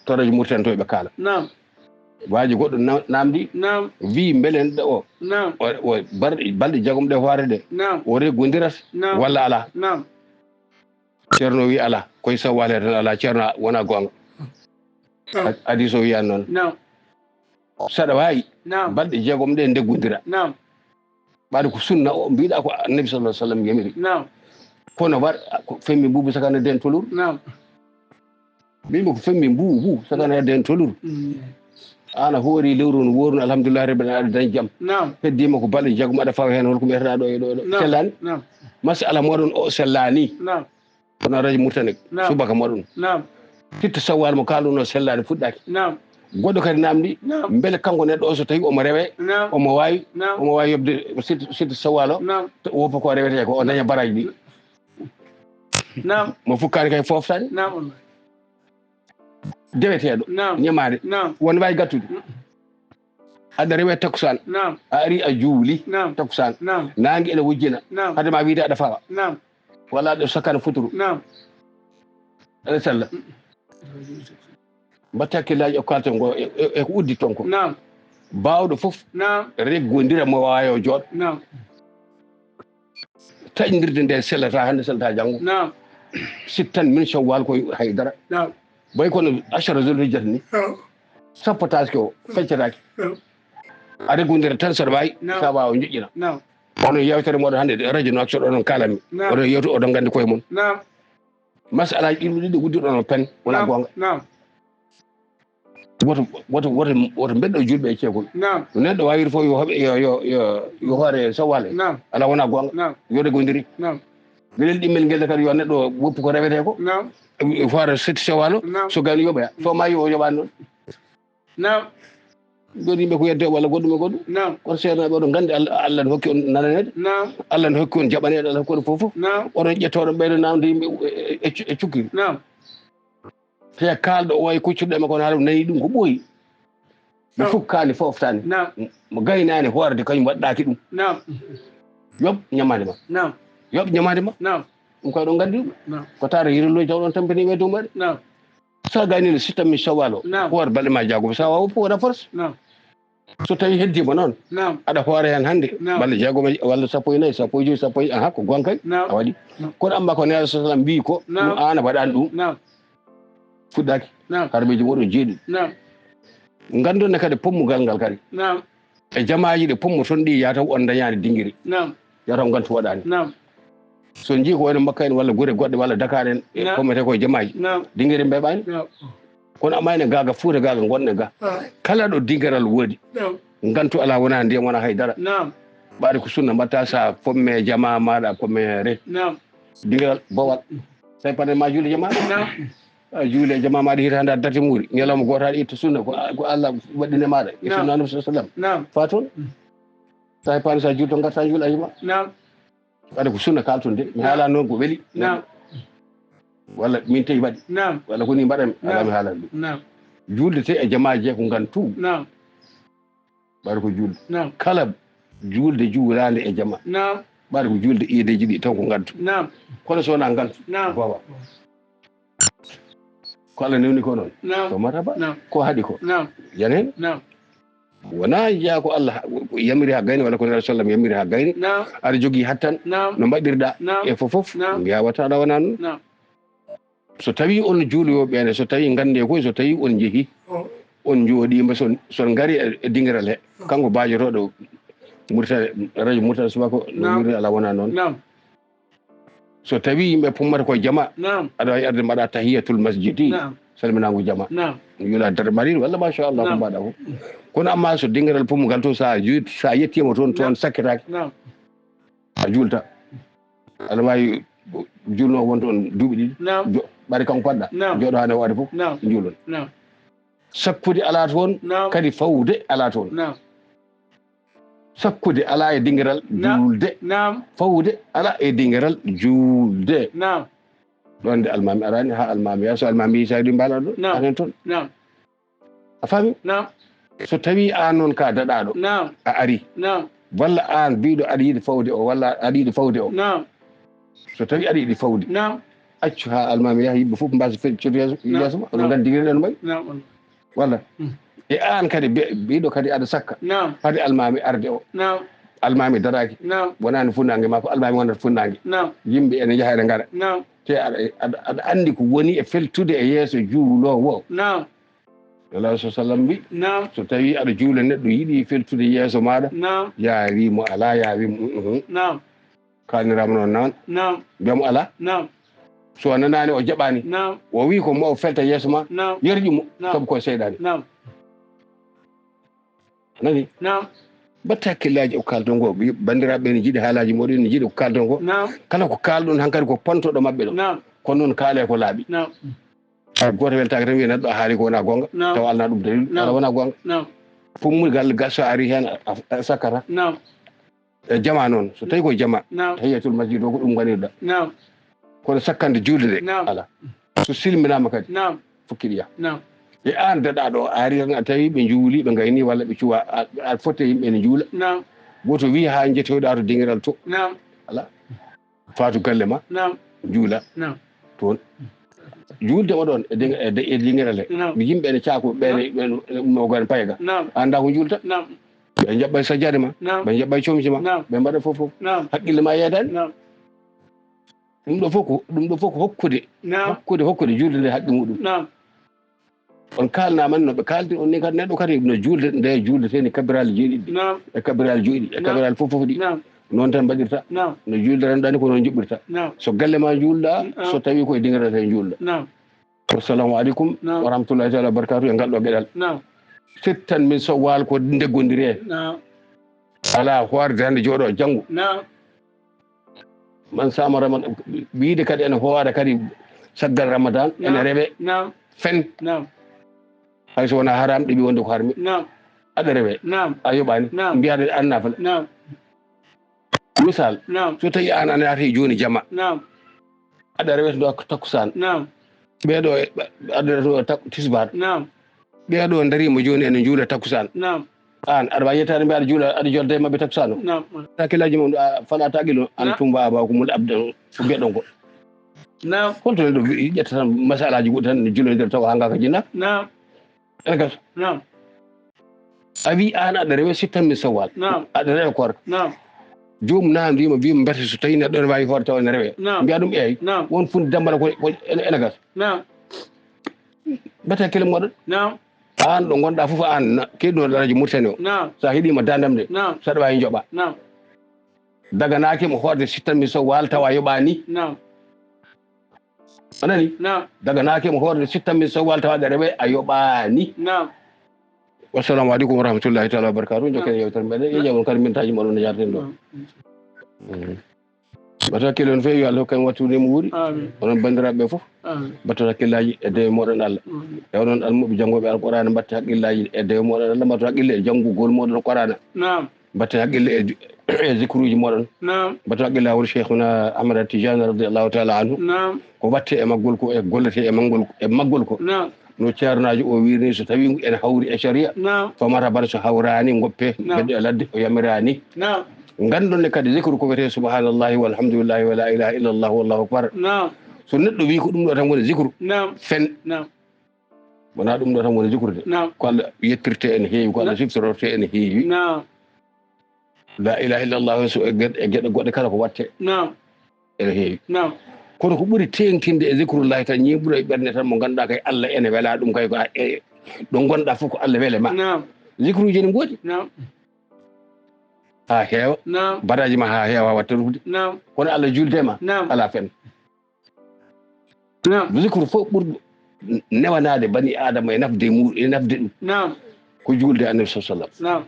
Toraji murtantooɓe kaala. Naam. Waaji goɗɗo na-, naamndi. Naam. Wii mbelen ɗo o. Naam. O, o bar-, balɗe jeegom ɗe hoore ɗe. Naam. O reggondirat. Naam. Walla alaa. Naam. Ceerno wii alaa. Koye sawwal he tan alaa. Ceerno wonaa goonga. Naam. Had-, hadis o wiyan noon. Naam. Saɗa waawi, naam, balɗe jeegom ɗe ndeggodira. Naam. Ɓaade ko sunna o mbiɗa ko Annabi sallallahu alaihi wasallam yamiri. Naam. Kono war ko femmi mbuubu sakana den tolur. Naam. Mbimi ko femmi mbuubu sakana den tolur. Mm. Ana hoori lewru no worno, alhamdulillah rabbil alamin, aɗa dañ jam. Naam. Heddima ko balɗe jeegom aɗa fawa heen, holko mbiyata ɗo e ɗo e ɗo. Naam. Sellani? Naam. Masala moɗon o sellani. Naam. Kono radio Mauritanie, naam, subaka moɗon. Naam. Sitta sawwal mo kaluno sellani fuɗɗaki. Naam. Goɗɗo kadi namdi, naam, mbele kanko neɗɗo o so tawi omo rewe, naam, omo wawi, naam, omo wawi yobde sitta, sitta sawwal o, naam, to woppa ko rewete ko, o daña baraji ɗi. Naam. Mo fukkani kay foftani. Naam, wallahi. Deweteɗo, naam, ñamaade, naam, won wawi gattude. Mm. Aɗa rewe takkusaan. Naam. A ari a juuli, naam, takkusaan. Naam. Naange ene wujjina. Naam. Hade ma wiide aɗa fawa. Naam. Walla aɗa sakkana futuru. Naam. Aɗa sella. Mm. Mbatta hakkillaaji e ko kalten ngo, e, e, e ko uddi ton ko. Naam. Baawɗo fof, naam, reggodira mo waawi o jooɗo. Naam. Taƴndirde nde sellata hannde, sellata janngo. Naam. Sittan min Shawwal koye haydara. Naam. Bay kono ashara Zulhijjata ni. Naam. Sappo taske o, feccataake. Naam. A reggodira tan saɗa waawi, naam, sa waawa o joƴƴina. Naam. Kono yewtere moɗon hannde, radio no action oɗon kalanmi. Naam. Oɗon yewta, oɗon nganndi koye mon. Naam. Masalaji ɗiɗi ɗiɗi uddiɗon o pen, wona, naam, goonga. Naam. Woto, woto, woto, woto mbeɗɗo julɓe e ceekol. Naam. No neɗɗo wawiri fof yo hoɓe, yo, yo, yo, yo hoore sawwale. Naam. Ala wona goonga. Naam. Yo regondiri. Naam. Gelel ɗimmel ngel kadi yo neɗɗo woppu ko rewete ko. Naam. Hoore setti sawwalo. Naam. So gayno yoɓoya. So maayi o yoɓani noon. Naam. Ɗon yimɓe ko yedde walla goɗɗum e goɗɗum. Naam. Kono seeɗa oɗon nganndi Allah, Allah no hokki on nananeede. Naam. Allah no hokki on jaɓaneede, Allah hokki on fof fof. Naam. Oɗon ƴettoɗo ɓeyɗo namde yimɓe e, e, e cu-, e cukkiri. Naam. Te kaalɗo o wayi kuccirɗo e makko, on haala nani ɗum ko ɓooyi. Mo, naam, fukkaani, fooftaani. Naam. Mo gaynaani hoorde, kañum waɗɗaaki ɗum. Naam. Yoɓ ñamaande ma. Naam. Yoɓ ñamaande ma. Naam. Ɗum koy ɗon nganndi ɗum. Naam. Ko taara yirolooji taw ɗon tampini e dow maɗa. Naam. Sa gaynino sitta min Shawwal o. Naam. Hoore balɗe ma jaago. Sa waawa fof waɗa force. Naam. So tawi heddiima noon, naam, aɗa hoore heen hannde, naam, balɗe jeegom walla sappo e nayi, sappo e joyi, sappo e, aha, ko goonga kay, naam, a waɗi. Naam. Kono amma ko Nelaaɗo sallallahu alaihi wasallam mbii ko, naam, ɗum aan a waɗaani ɗum. Naam. Fuɗɗaaki. Naam. Hara miijo moɗon jeeɗiɗi. Naam. Nganndon ne kadi pommugal ngal kadi. Naam. E jamaaji ɗi pommoton ɗi, yaa taw on dañaani dingiri. Naam. Yaa taw ngantu waɗaani. Naam. So njii ko wayno Makka en walla gure goɗɗe walla Dakar en, e, naam, pommete ko e jamaaji. Naam. Dingiri mbeɓaani. Naam. Kono amma ene gaaga Fuuta gaaga ngonɗen ga. Ah. Kala ɗo dingiral woodi. Naam. Ngantu alaa wona ndiyam wona hay dara. Naam. Ɓaade ko sunna mbatta sa pomme jamaa maɗa pomme re. Naam. Dingiral bowal. Tawi paɗen ma juuɗe jamaa. Naam. A juuli e jamaa maɗa hitaande a darte muuri. Ñalawma gooto aɗa itta sunna ko, ko Allah waɗɗini maɗa. E, naam, sunna Annabi sallallahu alaihi wasallam. Naam. Fa toon. Mm. Tawi paɗen sa juuli to ngarta juuli a yima. Naam. Ɓaade ko sunna kalton de. Mi, naam, haala noon ko weli. Naam. Walla min tawi waɗi. Naam. Walla ko ni mbaɗanmi. Naam. Alaa mi haalani ɗum. Naam. Juulde te e jamaaji ko ngantu. Naam. Ɓaade ko juulde. Naam. Kala juulde juulaande e jama. Naam. Ɓaade ko juulde iideeji ɗi taw ko ngantu. Naam. Kono so wonaa ngantu. Naam. Baba. Ko Allah newni ko noon. Naam. To marhaba. Naam. Ko haɗi ko? Naam. Yanen? Naam. Wona jeyaa ko Allah yamiri haa gayni, walla ko Nelaaɗo sallam yamiri haa gayni. Naam. Aɗa jogii hattan, naam, no mbaɗirɗa, naam, e fof fof, naam, mbiyaa wata aɗa wona noon. Naam. So tawi on juuloyooɓe ene, so tawi ngannde koy, so tawi on njehi, oh, on njooɗiima, so, so ngari e, e dingiral he, oh, kanko baajotooɗo Mauritanie, radio Mauritanie subaka, no, naam, wirde alaa wona noon. Naam. So tawi yimɓe pummata koye jama, naam, aɗa wawi arde mbaɗa tahiyatul masjidi, naam, salminago jama. Naam. Yula darmarin walla machallah ko, naam, mbaɗa fof. Kono amma so dingiral pummugal to sa ju-, sa yettima toon, toon, naam, sakkitaki. Naam. A juulta. Aɗa wawi juulno won toon duuɓi ɗiɗi. Naam. Jo-, ɓaade kanko paɗɗa. Naam. Jooɗo hande waade fof. Naam. Juulon. Naam. Sakkude alaa toon, naam, kadi fawde alaa toon. Naam. Sakkude alaa e dingiral, naam, juulde. Naam. Fawde alaa e dingiral juulde. Naam. Ɗon de almaami araani, haa almaami yaa, so almaami yii, sa ɗi mbaala ɗo, naam, anen toon. Naam. A faami? Naam. So tawi aan noon ka daɗaaɗo, naam, a ari. Naam. Walla aan biiɗo aɗa yiɗi fawde o, walla aɗa yiɗi fawde o. Naam. So tawi aɗa yiɗi fawde, naam, accu haa almaami yaha, yimɓe fof mbasa fe-, cooto yeeso, naam, yeeso ma, oɗon, naam, nganndi dingiral no mbayi. Naam. Walla? Mm. E aan kadi be-, biiɗo kadi aɗa sakka. Naam. Hade almaami arde o. Naam. Almaami daraaki. Naam. Wonaani funnaange makko, almaami wonata funnaange. Naam. Yimɓe ene njaha ene ngara. Naam. Te aɗa, aɗa, aɗa anndi ko woni e feltude e yeeso juuloowo o. Naam. Nelaɗo sa sallam mbi, naam, so tawi aɗa juula, neɗɗo yiɗi feltude yeeso maɗa, naam, ya wi mo ala, ya wi mo uhum. Naam. Kalnirama noon naan. Naam. Mbiya mo ala. Naam. So a nanaani o jaɓaani. Naam. O wi ko mo o felta yeeso ma. Naam. Yerƴu mo. Naam. Sabu ko seyɗaani. Naam. Nani? Naam. Mbatta hakkillaaji e ko kaalton ko. Ɓi-, banndiraaɓe ɓe ne njiɗi haalaaji mooɗon, ne njiɗi ko kaalton ko. Naam. Kala ko kaalɗon hankadi ko pantoɗo maɓɓe ɗo. Naam. Kono noon kaale ko laaɓi. Naam. Hay gooto weltaaki tan wiya neɗɗo a haali ko wonaa goonga. Naam. Tawa alaa ɗum dalil. Naam. Wala wonaa goonga. Naam. Fof mum gal gas so ari heen a, a, a sakkata. Naam. E jama noon, so tawi ko jama, naam, tahiyatul masjid o ko ɗum ganirɗa. Naam. Kono sakkande juulde nde, naam, ala. So silminaama kadi, naam, fokkiɗi yaha. Naam. E aan daɗaaɗo o, a ari tan a tawi ɓe njuuli, ɓe ngayni walla ɓe cuwa, a, a fotte yimɓe ene njuula. Naam. Gooto wi haa njettoyɗa to dingiral to. Naam. Ala. Faatu galle ma, naam, juula, naam, toon. Juulde mo ɗon e dinga-, e de-, e dingiral he. Naam. Mi yimɓe ene caako, ɓe ene, naam, ɓe ene ummo gone payga. Naam. Annda ko juulta. Naam. Ɓe njaɓɓa sajjaade ma, naam, ɓe njaɓɓa comci ma, naam, ɓe mbaɗa fof fof. Naam. Haqqille ma yeedaani. Naam. Ɗum ɗo fof ko, ɗum ɗo fof ko hokkude. Naam. Hokkude, hokkude juulde nde haqqe muɗum. Naam. On kaalnaama no ɓe kaaldi on ni kadi, neɗɗo kadi no juulde, nde juuldetee ni kabbiraali jeeɗiɗi. Naam. E kabbiraali joyɗi, e, naam, kabbiraali fof fof ɗi. Naam. Noon tan mbaɗirta. Naam. No juulde tan ɗani ko noon njuɓɓirta. Naam. So galle ma juulɗa, naam, so tawi ko e dingiral tan juulɗa. Naam. Wassalamu aleykum, naam, wa rahmatullahi taala wa barakatuh e ngal ɗo geɗal. Naam. Sittan min so waal ko ndeggondire. Naam. Alaa hoorde hannde jooɗo janngo. Naam. Man sama Ramadan, wiide kadi ene hoore kadi caggal Ramadan, ene, naam, rewe. Naam. Fen. Naam. Hay so wonaa haram, ɗiɓi wonde ko harmi. Naam. Aɗa rewe. Naam. A yoɓaani. Naam. Mbiyaɗo aɗa naafala. Naam. Misal, naam, so tawi aan a naati jooni jama. Naam. Aɗa rewetoo takkusaan. Naam. Ɓeeɗo e, aɗa rewetoo tak-, tisbaar. Naam. Ɓeeɗo ndariima jooni ene njuula takkusaan. Naam. Aan, aɗa waawi yettaade mbiya aɗa juula, aɗa jolda e maɓɓe takkusaan o? Naam. Hakkillaaji mum, a, fala taqilun, an, naam, tumba aba ko mul abdan, ko mbiyaɗon ko. Naam. Holto neɗɗo wi-, ƴetta tan masalaaji goɗɗi tan ne juulondira tawa haa ngaaka jinnaaka? Naam. Ene gasa. Naam. A wi aan aɗa rewe sittan min sawwal. Naam. Aɗa rewe koorka. Naam. Joomum naamndiima, wiima mbete so tawi neɗɗo ene waawi hoorde tawa ene rewe. Naam. Mbiya ɗum eey. Naam. Won funde dambala ko, ko ene, ene gasa. Naam. Mbete hakkille mooɗon. Naam. Aan ɗo ngonɗaa fof aan na-, keɗino radio Mauritanie o. Naam. So a heɗiima daandam nde. Naam. So aɗa waawi njoɓa. Naam. Daganaaki mo hoorde sittan min sawwal tawa yoɓaani. Naam. A nani? Naam. Daganaaki mo hoorde sittan min sawwal tawa aɗa rewe a yoɓaani. Naam. Wassalamu aleykum wa rahmatullahi taala wa barakatuh. Naam. Jokken yewtere meɗen. Naam. Yeƴƴam on kadi mintaaji moɗon no jaarten ɗo. Naam. Mm. Mbaɗa hakkille on feewi, yo Allah hokku en wattu nde mo wuuri. Amin. Onon banndiraaɓe ɓe fof. Amin. Mbaɗa hakkillaaji e dewe moɗon Allah. Amin. E onon almuɓe janngooɓe Alqur'aana, mbaɗa hakkillaaji e dewe moɗon Allah. Mbaɗa hakkille e janngugol moɗon Qur'aana. Naam. Mbaɗa hakkille e, e zikruuji moɗon. Naam. Mbaɗa hakkille e won Cheikhuna Ahmad Tijani radiyallahu taala anhu. Naam. Ko waɗte e maggol ko, e gollete e maggol, e maggol ko. Naam. No ceernaajo o wiirni, so tawi ene hawri e sharia, naam, famata mbaɗa, so hawraani ngoppe, naam, mbeɗa e ladde o yamiraani. Naam. Nganndon ne kadi zikru ko wiyetee subhanallahi walhamdulillahi wa la ilaha illallah wallahu akbar. Naam. So neɗɗo wi ko ɗum ɗo tan woni zikru, naam, fen. Naam. Wonaa ɗum ɗo tan woni zikrude. Naam. Ko Allah yettirte ene heewi, ko Allah, naam, siftororte ene heewi. Naam. La ilaha illallah so e geɗe, e geɗe goɗɗe kala ko waɗte. Naam. Ene heewi. Naam. Kono ko ɓuri teeŋtinde e zikrullahi tan, ñiiɓuɗo e ɓernde tan mo ngannduɗaa kay Allah ene wela ɗum kay ko a, e, ɗo ngonɗaa fof ko Allah wele ma. Naam. Zikruuji ene ngoodi. Naam. Haa heewa. Naam. Baraaji ma haa heewa watta rufude. Naam. Kono Allah juulde ma. Naam. Alaa fen. Naam. Zikru fof ɓurɗo newanaade bani Aadama e nafde mu-, e nafde ɗum. Naam. Ko juulde Annabi sa sallam. Naam.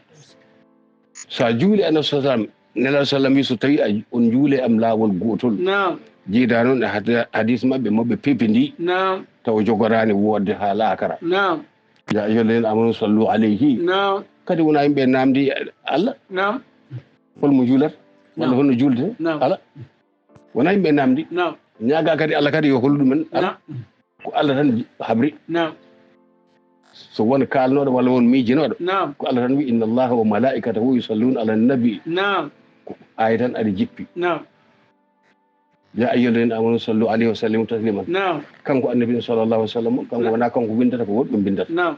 So a juuli Annabi sa sallam, Nelaaɗo sallam wi, so tawi a, on juule am laawol gootol. Naam. Jiida noon e hadi-, hadis maɓɓe mo ɓe pepindi. Naam. Taw jogoraani woodde haa laakara. Naam. Ya ayyuha alladhina amanu sallu alayhi. Naam. Kadi wona yimɓe naamndi Allah. Naam. Hol mo juulat? Walla, naam, hol no juulde? Naam. Ala. Wona yimɓe naamndi. Naam. Ñaaga kadi Allah kadi yo hollu ɗumen. Ala. Naam. Ko Allah tan habri. Naam. So won kaalnooɗo walla won miijinooɗo. Naam. Ko Allah tan wi, "Inna Allaha wa malaikatahu yusalluna ala nabi." Naam. Ko aaya tan ari jippi. Naam. Ya ayyuha alladhina amanu sallu alayhi wa sallimu taslima. Naam. Kanko Annabi sallallahu alaihi wa sallam, kanko, naam, wona kanko windata, ko woɗɓe mbindata. Naam.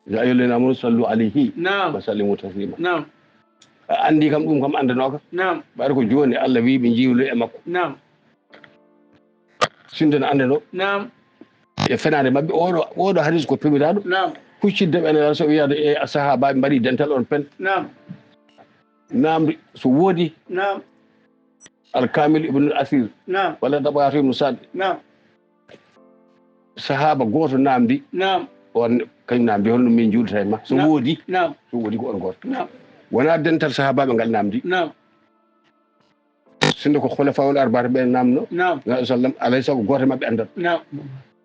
Ya ayyuha alladhina amanu sallu alayhi, naam, wa sallimu taslima. Naam. A anndi kam, ɗum kam anndanooka. Naam. Ɓayri ko jooni Allah wi ɓe njiwlu e makko. Naam. Sinno no anndanoo. Naam. E fenaande maɓɓe, oɗo, oɗo hadis ko pewiraaɗo. Naam. Huccidde ɓe Nelaaɗo so wiyaade e sahaabaaɓe mbaɗi dental on pen. Naam. Naamri so woodi. Naam. Alkamil ibn Asir. Naam. Walla Dabaato ibn Saad. Naam. Sahaaba gooto naamndi. Naam. On kañ naamndi, "Holno min njuulata e ma?" So Naam. Woodi. Naam. So woodi ko on gooto. Naam. Wonaa dental sahaabaaɓe ngal naamndi. Naam. Sinno ko khulafaul arba'a ɓe naamno. Naam. Nabi sallam, alay sago gooto maɓɓe anndat. Naam.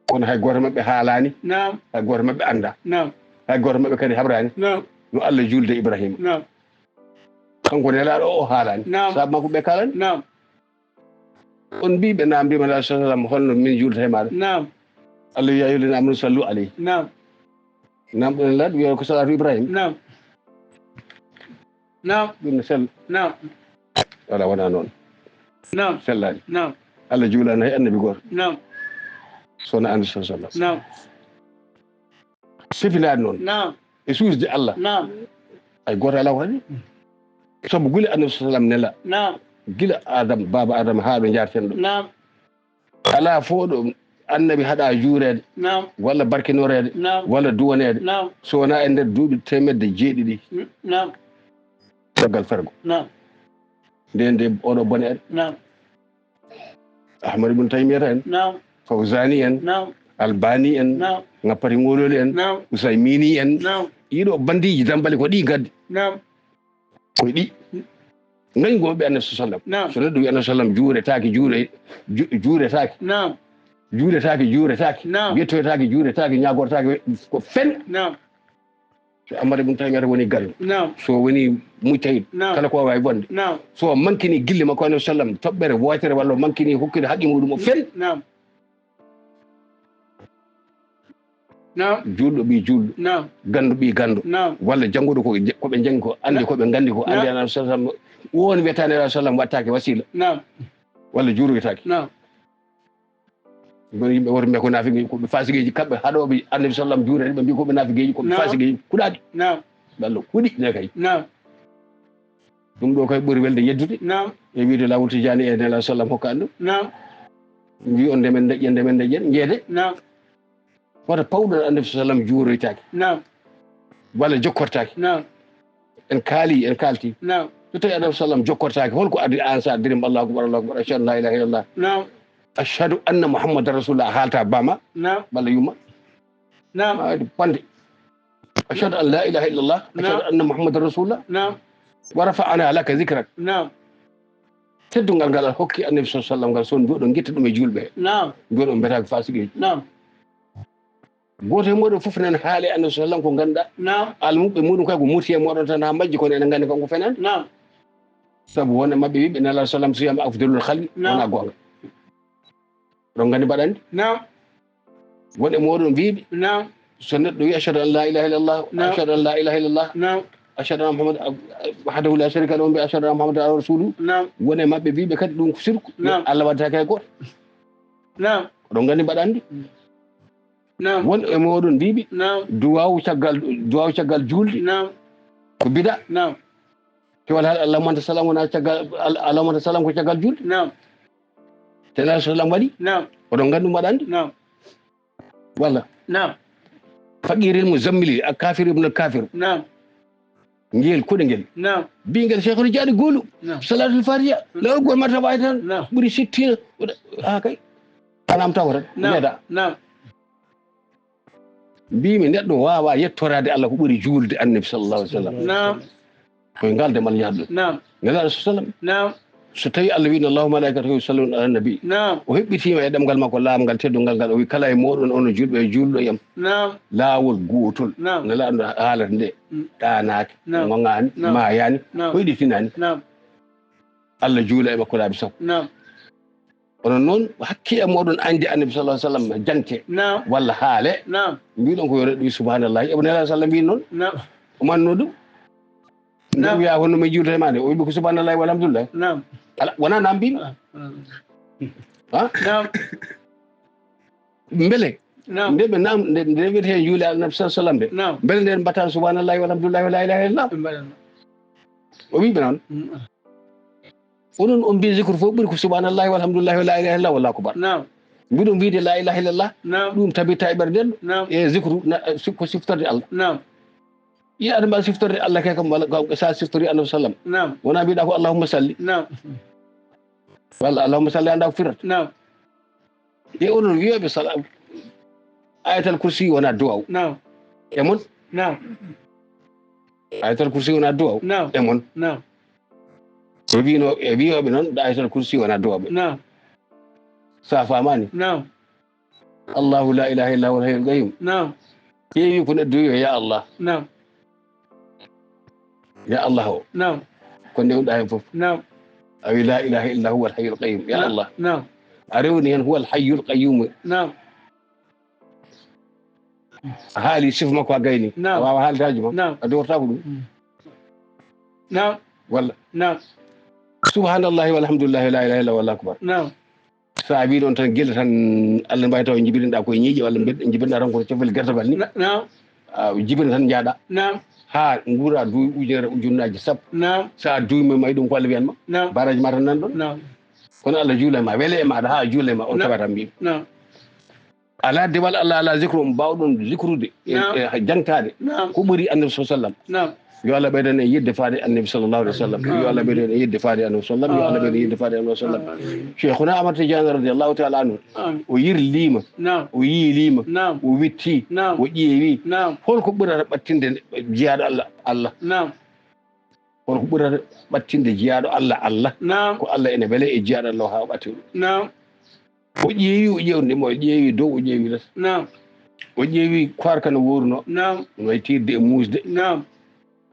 Kono hay gooto maɓɓe haalaani. Naam. Hay gooto maɓɓe anndaa. Naam. Hay gooto maɓɓe kadi habraani. Naam. No Allah juulde Ibrahima. Naam. Kanko Nelaaɗo o haalaani. Naam. Sabu makko ɓe kaalaani. Naam. On mbii ɓe naamndiima Nelaaɗo sallam, "Holno min juulata e maaɗa?" Naam. Allah wiya, "Ayyuhal ladina amanu sallu alayhi." Naam. Naam, ɗon Nelaaɗo wiya ko salaatu Ibrahima. Naam. Naam. Ɗum ne sell. Naam. Wala, wonaa noon. Naam. Sellaani. Naam. Allah juulaani hay annabi gooto. Naam. So wonaa annabi sallam. Naam. Sifinaani noon. Naam. E suusde Allah. Naam. Hay gooto alaa ko waɗi. Sabu gila annabi sallam nela. Naam. Gila Adam, baaba Adam haa ɗo njaarten ɗo. Naam. Alaa fof ɗo annabi haɗa juureede. Naam. Walla barkinoreede. Naam. Walla duwaneede. Naam. So wonaa e nder duuɓi teemedde jeeɗiɗi. Naam. Caggal fergo. Naam. Nde, nde oɗo bone ari. Naam. Ahmad ibn Taymiyata en. Naam. Fawzani en. Naam. Albani en. Naam. Ngappati Ngololi en. Naam. Usaymini en. Naam. Ɗiɗo bandiiji dambali ko ɗi gaddi. Naam. Ko ɗi. Ngañ goo ɓe Annabi sallam. Naam. So neɗɗo wi Annabi sallam juuretaake, juure-, ju-, juuretaake. Naam. Juuretaake, juuretaake. Naam. Yettoytaake, juuretaake, ñaagortaake, ko fen. Naam. So Ammar ibn Taymiyata woni galle. Naam. So woni mujtahid. Naam. Kala ko waawi bonde. Naam. So mankini gille makko Annabi sallam, toɓɓere wootere walla o mankini hokkude haqqe muɗum o fen. Naam. Naam. Juulɗo ɓii juulɗo. Naam. Ganndo ɓii ganndo. Naam. Walla jannguɗo ko je-, ko ɓe njanngi ko, anndi Naam. Ko ɓe nganndi ko, anndi Naam. Annabi sallam, won wiyata Annabi sallam wattaake wasiila. Naam. Walla juuroytaake. Naam. Ɗum yimɓe woto mbiya ko naafiqeeji, ko ɓe faasiqeeji, kamɓe haɗooɓe Annabi sallam juureede, ɓe mbiya ko ɓe naafiqeeji, ko ɓe Naam. Faasiqeeji, kuɗaaɗi. Naam. Ɓe Allah kuɗi ne kay. Naam. Ɗum ɗo kay ɓuri welde yeddude. Naam. E wiide laawol Tijaani e Nelaaɗo sallam hokkaani ɗum. Naam. Mbi on ndemen deƴƴen, ndemen deƴƴen, njeede. Naam. Wata pawɗon Annabi sallam juuroytaake. Naam. Walla jokkortaake. Naam. En kaali, en kaalti. Naam. So tawi Annabi sallam jokkortaake, holko addi aan sa dirim Allahu akbar, Allahu akbar, ashhadu an la ilaha illallah. Naam. Ashhadu anna Muhammadan rasulullah, a haalta bama. Naam. Walla yumma. Naam. Maa waɗi bande. Ashhadu an la ilaha illallah, Naam. Ashhadu anna Muhammadan rasulullah. Naam. Wa rafa'ana laka zikrak. Naam. Teddungal ngal a hokki Annabi sallallahu alaihi wasallam ngal, so on mbiyoɗon ngetta ɗum e juulɓe. Naam. Mbiyoɗon mbiyata ko faasiqeeji. Naam. Gooto e mooɗon fof nan haale Annabi sallallahu alaihi wasallam ko ngannduɗaa. Naam. Almuɓɓe muɗum kay ko murti e mooɗon tan haa majji, kono enen nganndi kanko fenaani. Naam. Sabu won e maɓɓe wiɓe Nelaaɗo sallam siyam afdalul khalqi, Naam. Wonaa goonga. Ɗon nganndi mbaɗa anndi? Naam. Won e mooɗon mbiiɓe, Naam. So neɗɗo wi ashhadu an la ilaha illallah, Naam. Ashhadu an la ilaha illallah, Naam. Ashhadu anna Muhammad, wahdahu la sharika lahu, mbi ashhadu anna Muhammadan rasuluhu. Naam. Won e maɓɓe mbiiɓe kadi ɗum ko sirku. Naam. Allah waɗata kay gooto. Naam. Oɗon nganndi mbaɗa anndi? Mm. Naam. Won e mooɗon mbiiɓe, Naam. Duwaawu caggal, duwaawu caggal juulde. Naam. Ko bida. Naam. Te wala hal Allahumma anta salam wona caggal, al-, Allahumma anta salam ko caggal juulde. Naam. Te Nelaaɗo sallam waɗi. Naam. Oɗon nganndi ɗum mbaɗa anndi? Naam. Walla? Naam. Faqiril muzammili, al kafir ibn al kafir. Naam. Ngel kuɗe ngel. Naam. Bingel Cheikhul Jaani gulu. Naam. Salatul Fatiha. Naam. Lawol gol martaba ay tan. Naam. Ɓuri sittina. Ah, kay. Anam taw tan. Naam. Needa. Naam. Mbimi neɗɗo wawa yettoraade Allah ko ɓuri juulde Annabi sallallahu alaihi wasallam. Naam. Koye ngal demal yahatɗo. Naam. Nelaaɗo sallam. Naam. So tawi Allah wiino, "Allahu malaikatahu yusalluna ala nabi." Naam. O heɓɓitiima e ɗemngal makko laaɓngal, teddungal ngal, o wi, "Kala e mooɗon onon juulɓe e juulɗo e am." Naam. Laawol gootol. Naam. Nelaaɗo haalata nde. Mm. Ɗaanaaki, Naam. Ŋoŋaani, Naam. Maayaani, Naam. Hoyɗitinaani. Naam. Allah juula e makko laabi sappo. Naam. Onon noon, hakkee e mooɗon añde Annabi sallallahu alaihi wasallam, jangte. Naam. Walla haale. Naam. Mbiɗon ko yo neɗɗo wi subhanallahi. Ebo Nelaaɗo sallam mbiɗo noon. Naam. O manno ɗum. Nde Naam. Wiya hono mi juulta e maande, o wiɓe ko subhanallahi walhamdulillah. Naam. Ala, wona naam mbimi. Ah, ah. Ha? Naam. Mbele? Naam. Nde ɓe naam, nde, nde wiyete heen juule Annabi sallallahu alaihi wasallam de. Naam. Mbele nden mbatta subhanallahi walhamdulillahi wala ilaha illallah? Ɓe mbaɗa noon. O wiɓe noon. Mm. Onon on mbi zikru fof ɓuri ko subhanallahi walhamdulillahi wala ilaha illallah wallahu akbar. Naam. Mbiɗon wiide la ilaha illallah. Naam. Ɗum tabita e ɓerden. Naam. E zikru na- si- ko siftorde Allah. Naam. Yi adama siftorde Allah kay kam wala kam sa siftori annabi sallam. Naam. Wona mbiɗa ko allahumma salli. Naam. Walla allahumma salli anda ko firata. Naam. E onon wiyoɓe sala ayatal kursi wona duwaw. Naam. E mon Naam. ayatal kursi wona duwaw. Naam. E mon Naam. e wino e wiyoɓe noon ɗo ayatal kursi wona duwaɓe. Naam. Sa famani. Naam. Allahu la ilaha illa huwa alhayyul qayyum. Naam. Ƴeewi ko neɗɗo wiyo ya Allah. Naam. Ya Allah o. Naam. Ko ndewɗa hen fof. Naam. A wi la ilaha illa huwa alhayyul qayyum. Ya Allah. Naam. A rewni hen huwa alhayyul qayyum. Naam. A haali sifa makko a gayni. Naam. A wawa haalde haaju ma. Naam. A dowrata ko ɗum. Naam. Walla. Naam. Subhanallahi walhamdulillahi la ilaha illa wallahu akbar. Naam. Sa wi ɗon tan gila tan Allah mbawi taw jibinɗa koye ñiiƴe walla mbeɗa jibinɗa tan koto cofel gertogal ni. Na- Naam. A jibina tan jaaɗa. Naam. Ha nguura duuɓi ujunere ujunnaji sappo. Naam. Sa duuɓi may ɗum ko Allah wiyan ma. Naam. Baraji ma tan nan ɗon. Naam. Kono Allah juula ma wele e maɗa ha juule ma o Naam. tawata mbiɗo. Naam. Ala dewal Allah ala zikru mo mbawɗon zikrude e Naam. e jangtade. Naam. Ko ɓuri annabi sa sallam. Naam. Yo Allah ɓeydan en yidde faade annabi sallallahu alaihi wasallam. Yo Allah ɓeydan en yidde faade annabi sallam. Yo Allah ɓeydan en yidde faade annabi sallam. Amin. Cheikhuna Ahmad Tidiane radiallahu taala anhu. Amin. O yirlima. Naam. O yiilima. Naam. O witti. Naam. O ƴeewi. Naam. Holko ɓurata ɓattinde jiyaaɗo Allah Allah? Naam. Holko ɓurata ɓattinde jiyaaɗo Allah Allah? Naam. Ko Allah ene wele e jiyaaɗo Allah o ha o ɓatti ɗum. Naam. O ƴeewi o ƴeewndima o ƴeewi dow o ƴeewi les. Naam. O ƴeewi koorka no wooruno. Naam. No wayi tiirde e muusde. Naam.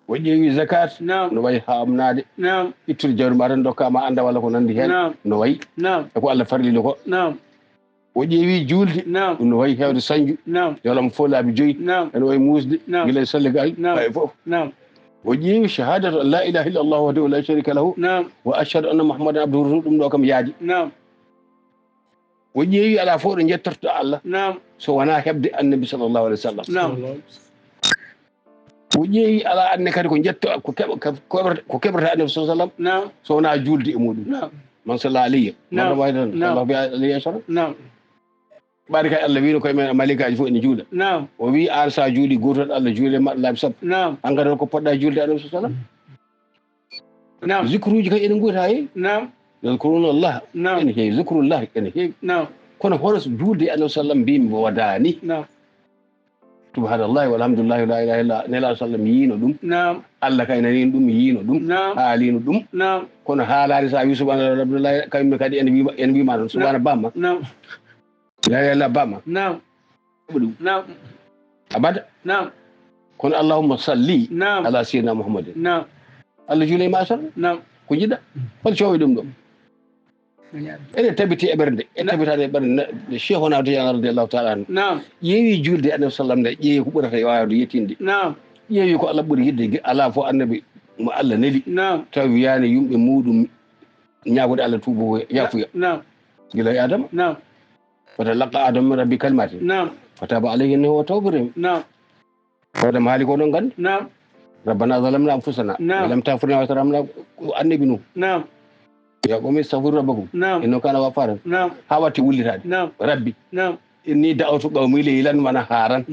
O ƴeewi zakat. Naam. No wayi haamnaade. Naam. Ittude jawdi ma tan dokkama anda walla ko nandi heen. Naam. No wayi. Naam. E ko Allah farlino ko. Naam. O ƴeewi juulde. Naam. Ɗum no wayi heewde sañju. Naam. Yolam fof laabi joyi. Naam. Ene wayi muusde. Naam. Gila e salle gaay. Naam. Ɓay fof. Naam. O ƴeewi shahadatu an la ilaha illa Allah wahdahu la sharika lahu. Naam. Wa ashhadu anna Muhammadan abduhu wa rasuluhu, ɗum ɗo kam yaadi. Naam. O ƴeewi ala fof ɗo jettorto Allah. Naam. So wona heɓde annabi sallallahu alaihi wa sallam. Naam. O ƴeewi ala anne kadi ko jetto ko keɓa ko keɓrata ko keɓrata annabi sallallahu alaihi wa sallam. Naam. So wona juulde e muɗum. Naam. Man salla alayya. Naam. Marra wahidan. Naam. Allahu bi alayhi ashara. Naam. Ɓaade kay Allah wino koye men malaikaji fof ene juula. Naam. O wi an sa juuli goto Allah juule ma laabi sappo. Naam. An kadi ko poɗɗa juulde annabi sallallahu alaihi wa sallam. Naam. Zikruji kay ene guuri ha heewi. Naam. Yadhkuruna Allah. Naam. Ene heewi zikrullahi ene heewi. Naam. Kono hono juulde annabi sallam mbimi mi wadaani. Naam. Subhanallahi walhamdulillahi wala ilaha illa Nelaaɗo sallam yiino ɗum. Naam. Allah kay nanino ɗum yiino ɗum. Naam. Haalino ɗum. Naam. Kono haalaani sa wi subhanallahi walhamdulillahi kañum kadi ene wima ene wima noon subhana bamma. Naam. La ilaha illa bamma. Naam. Ko ɗum. Naam. Abada. Naam. Kono allahumma salli Naam. Ala sayyidina Muhammadin. Naam. Allah juule ma sal. Naam. Ko jiɗɗa. Hol coowi ɗum ɗo? Ene tabiti e ɓernde e tabitade e ɓernde. Cheikhuna Tijani radiallahu taala anhu. Naam. Ƴeewi juulde annabi sallam nde ƴeewi ko ɓurata e wawde yettinde. Naam. Ƴeewi ko Allah ɓuri yidde gi- ala fof annabi mo Allah neli. Naam. Taw wiyani yumɓe muɗum ñaagude Allah tuubo yafuya. Naam. Gila e Adama. Naam. Fatalaqa Adamu min rabbi kalimatin. Naam. Fataba alayhi innahu huwa tawwabur rahim. Naam. Ko Adama haali ko ɗon gandi. Naam. Rabbana zalamna anfusana. Naam. Wa lam taghfir lana wa tarhamna. Ko annabi Nuh. Naam. Ya qawmi istaghfiru rabbakum. Naam. Innahu kana ghaffara. Naam. Ha watti wullitade. Naam. Rabbi. Naam. Inni da'awtu qawmi laylan wa naharan.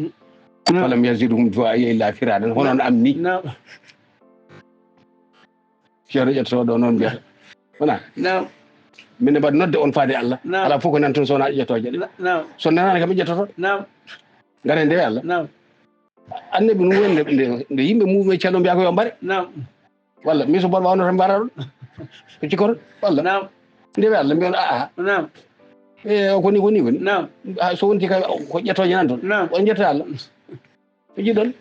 Naam. Falam yazidhum du'ai illa firaran. Hono no amni. Naam. Ceerno ƴettotoɗo noon mbiyata. Wona. Naam. Min ne mbaɗa nodde on faade Allah. Naam. Ala fof ko nan toon so wona ƴettooje ɗe. Na- Naam. So nanaani kam ƴettoto. Naam. Ngare ndewe Allah. Naam. Annabi no wonde nde nde yimɓe mum e callo mbiya ko yo mbare. Naam. Walla min so mboɗo wawno tan mbara ɗon. Ko cikkoto. Walla. Naam. Ndewe Allah mbiyon a a. Naam. E o koni koni woni. Naam. A so wonti kay ko ƴettooje nan toon. Naam. On ƴetta Allah. Ko jiɗon.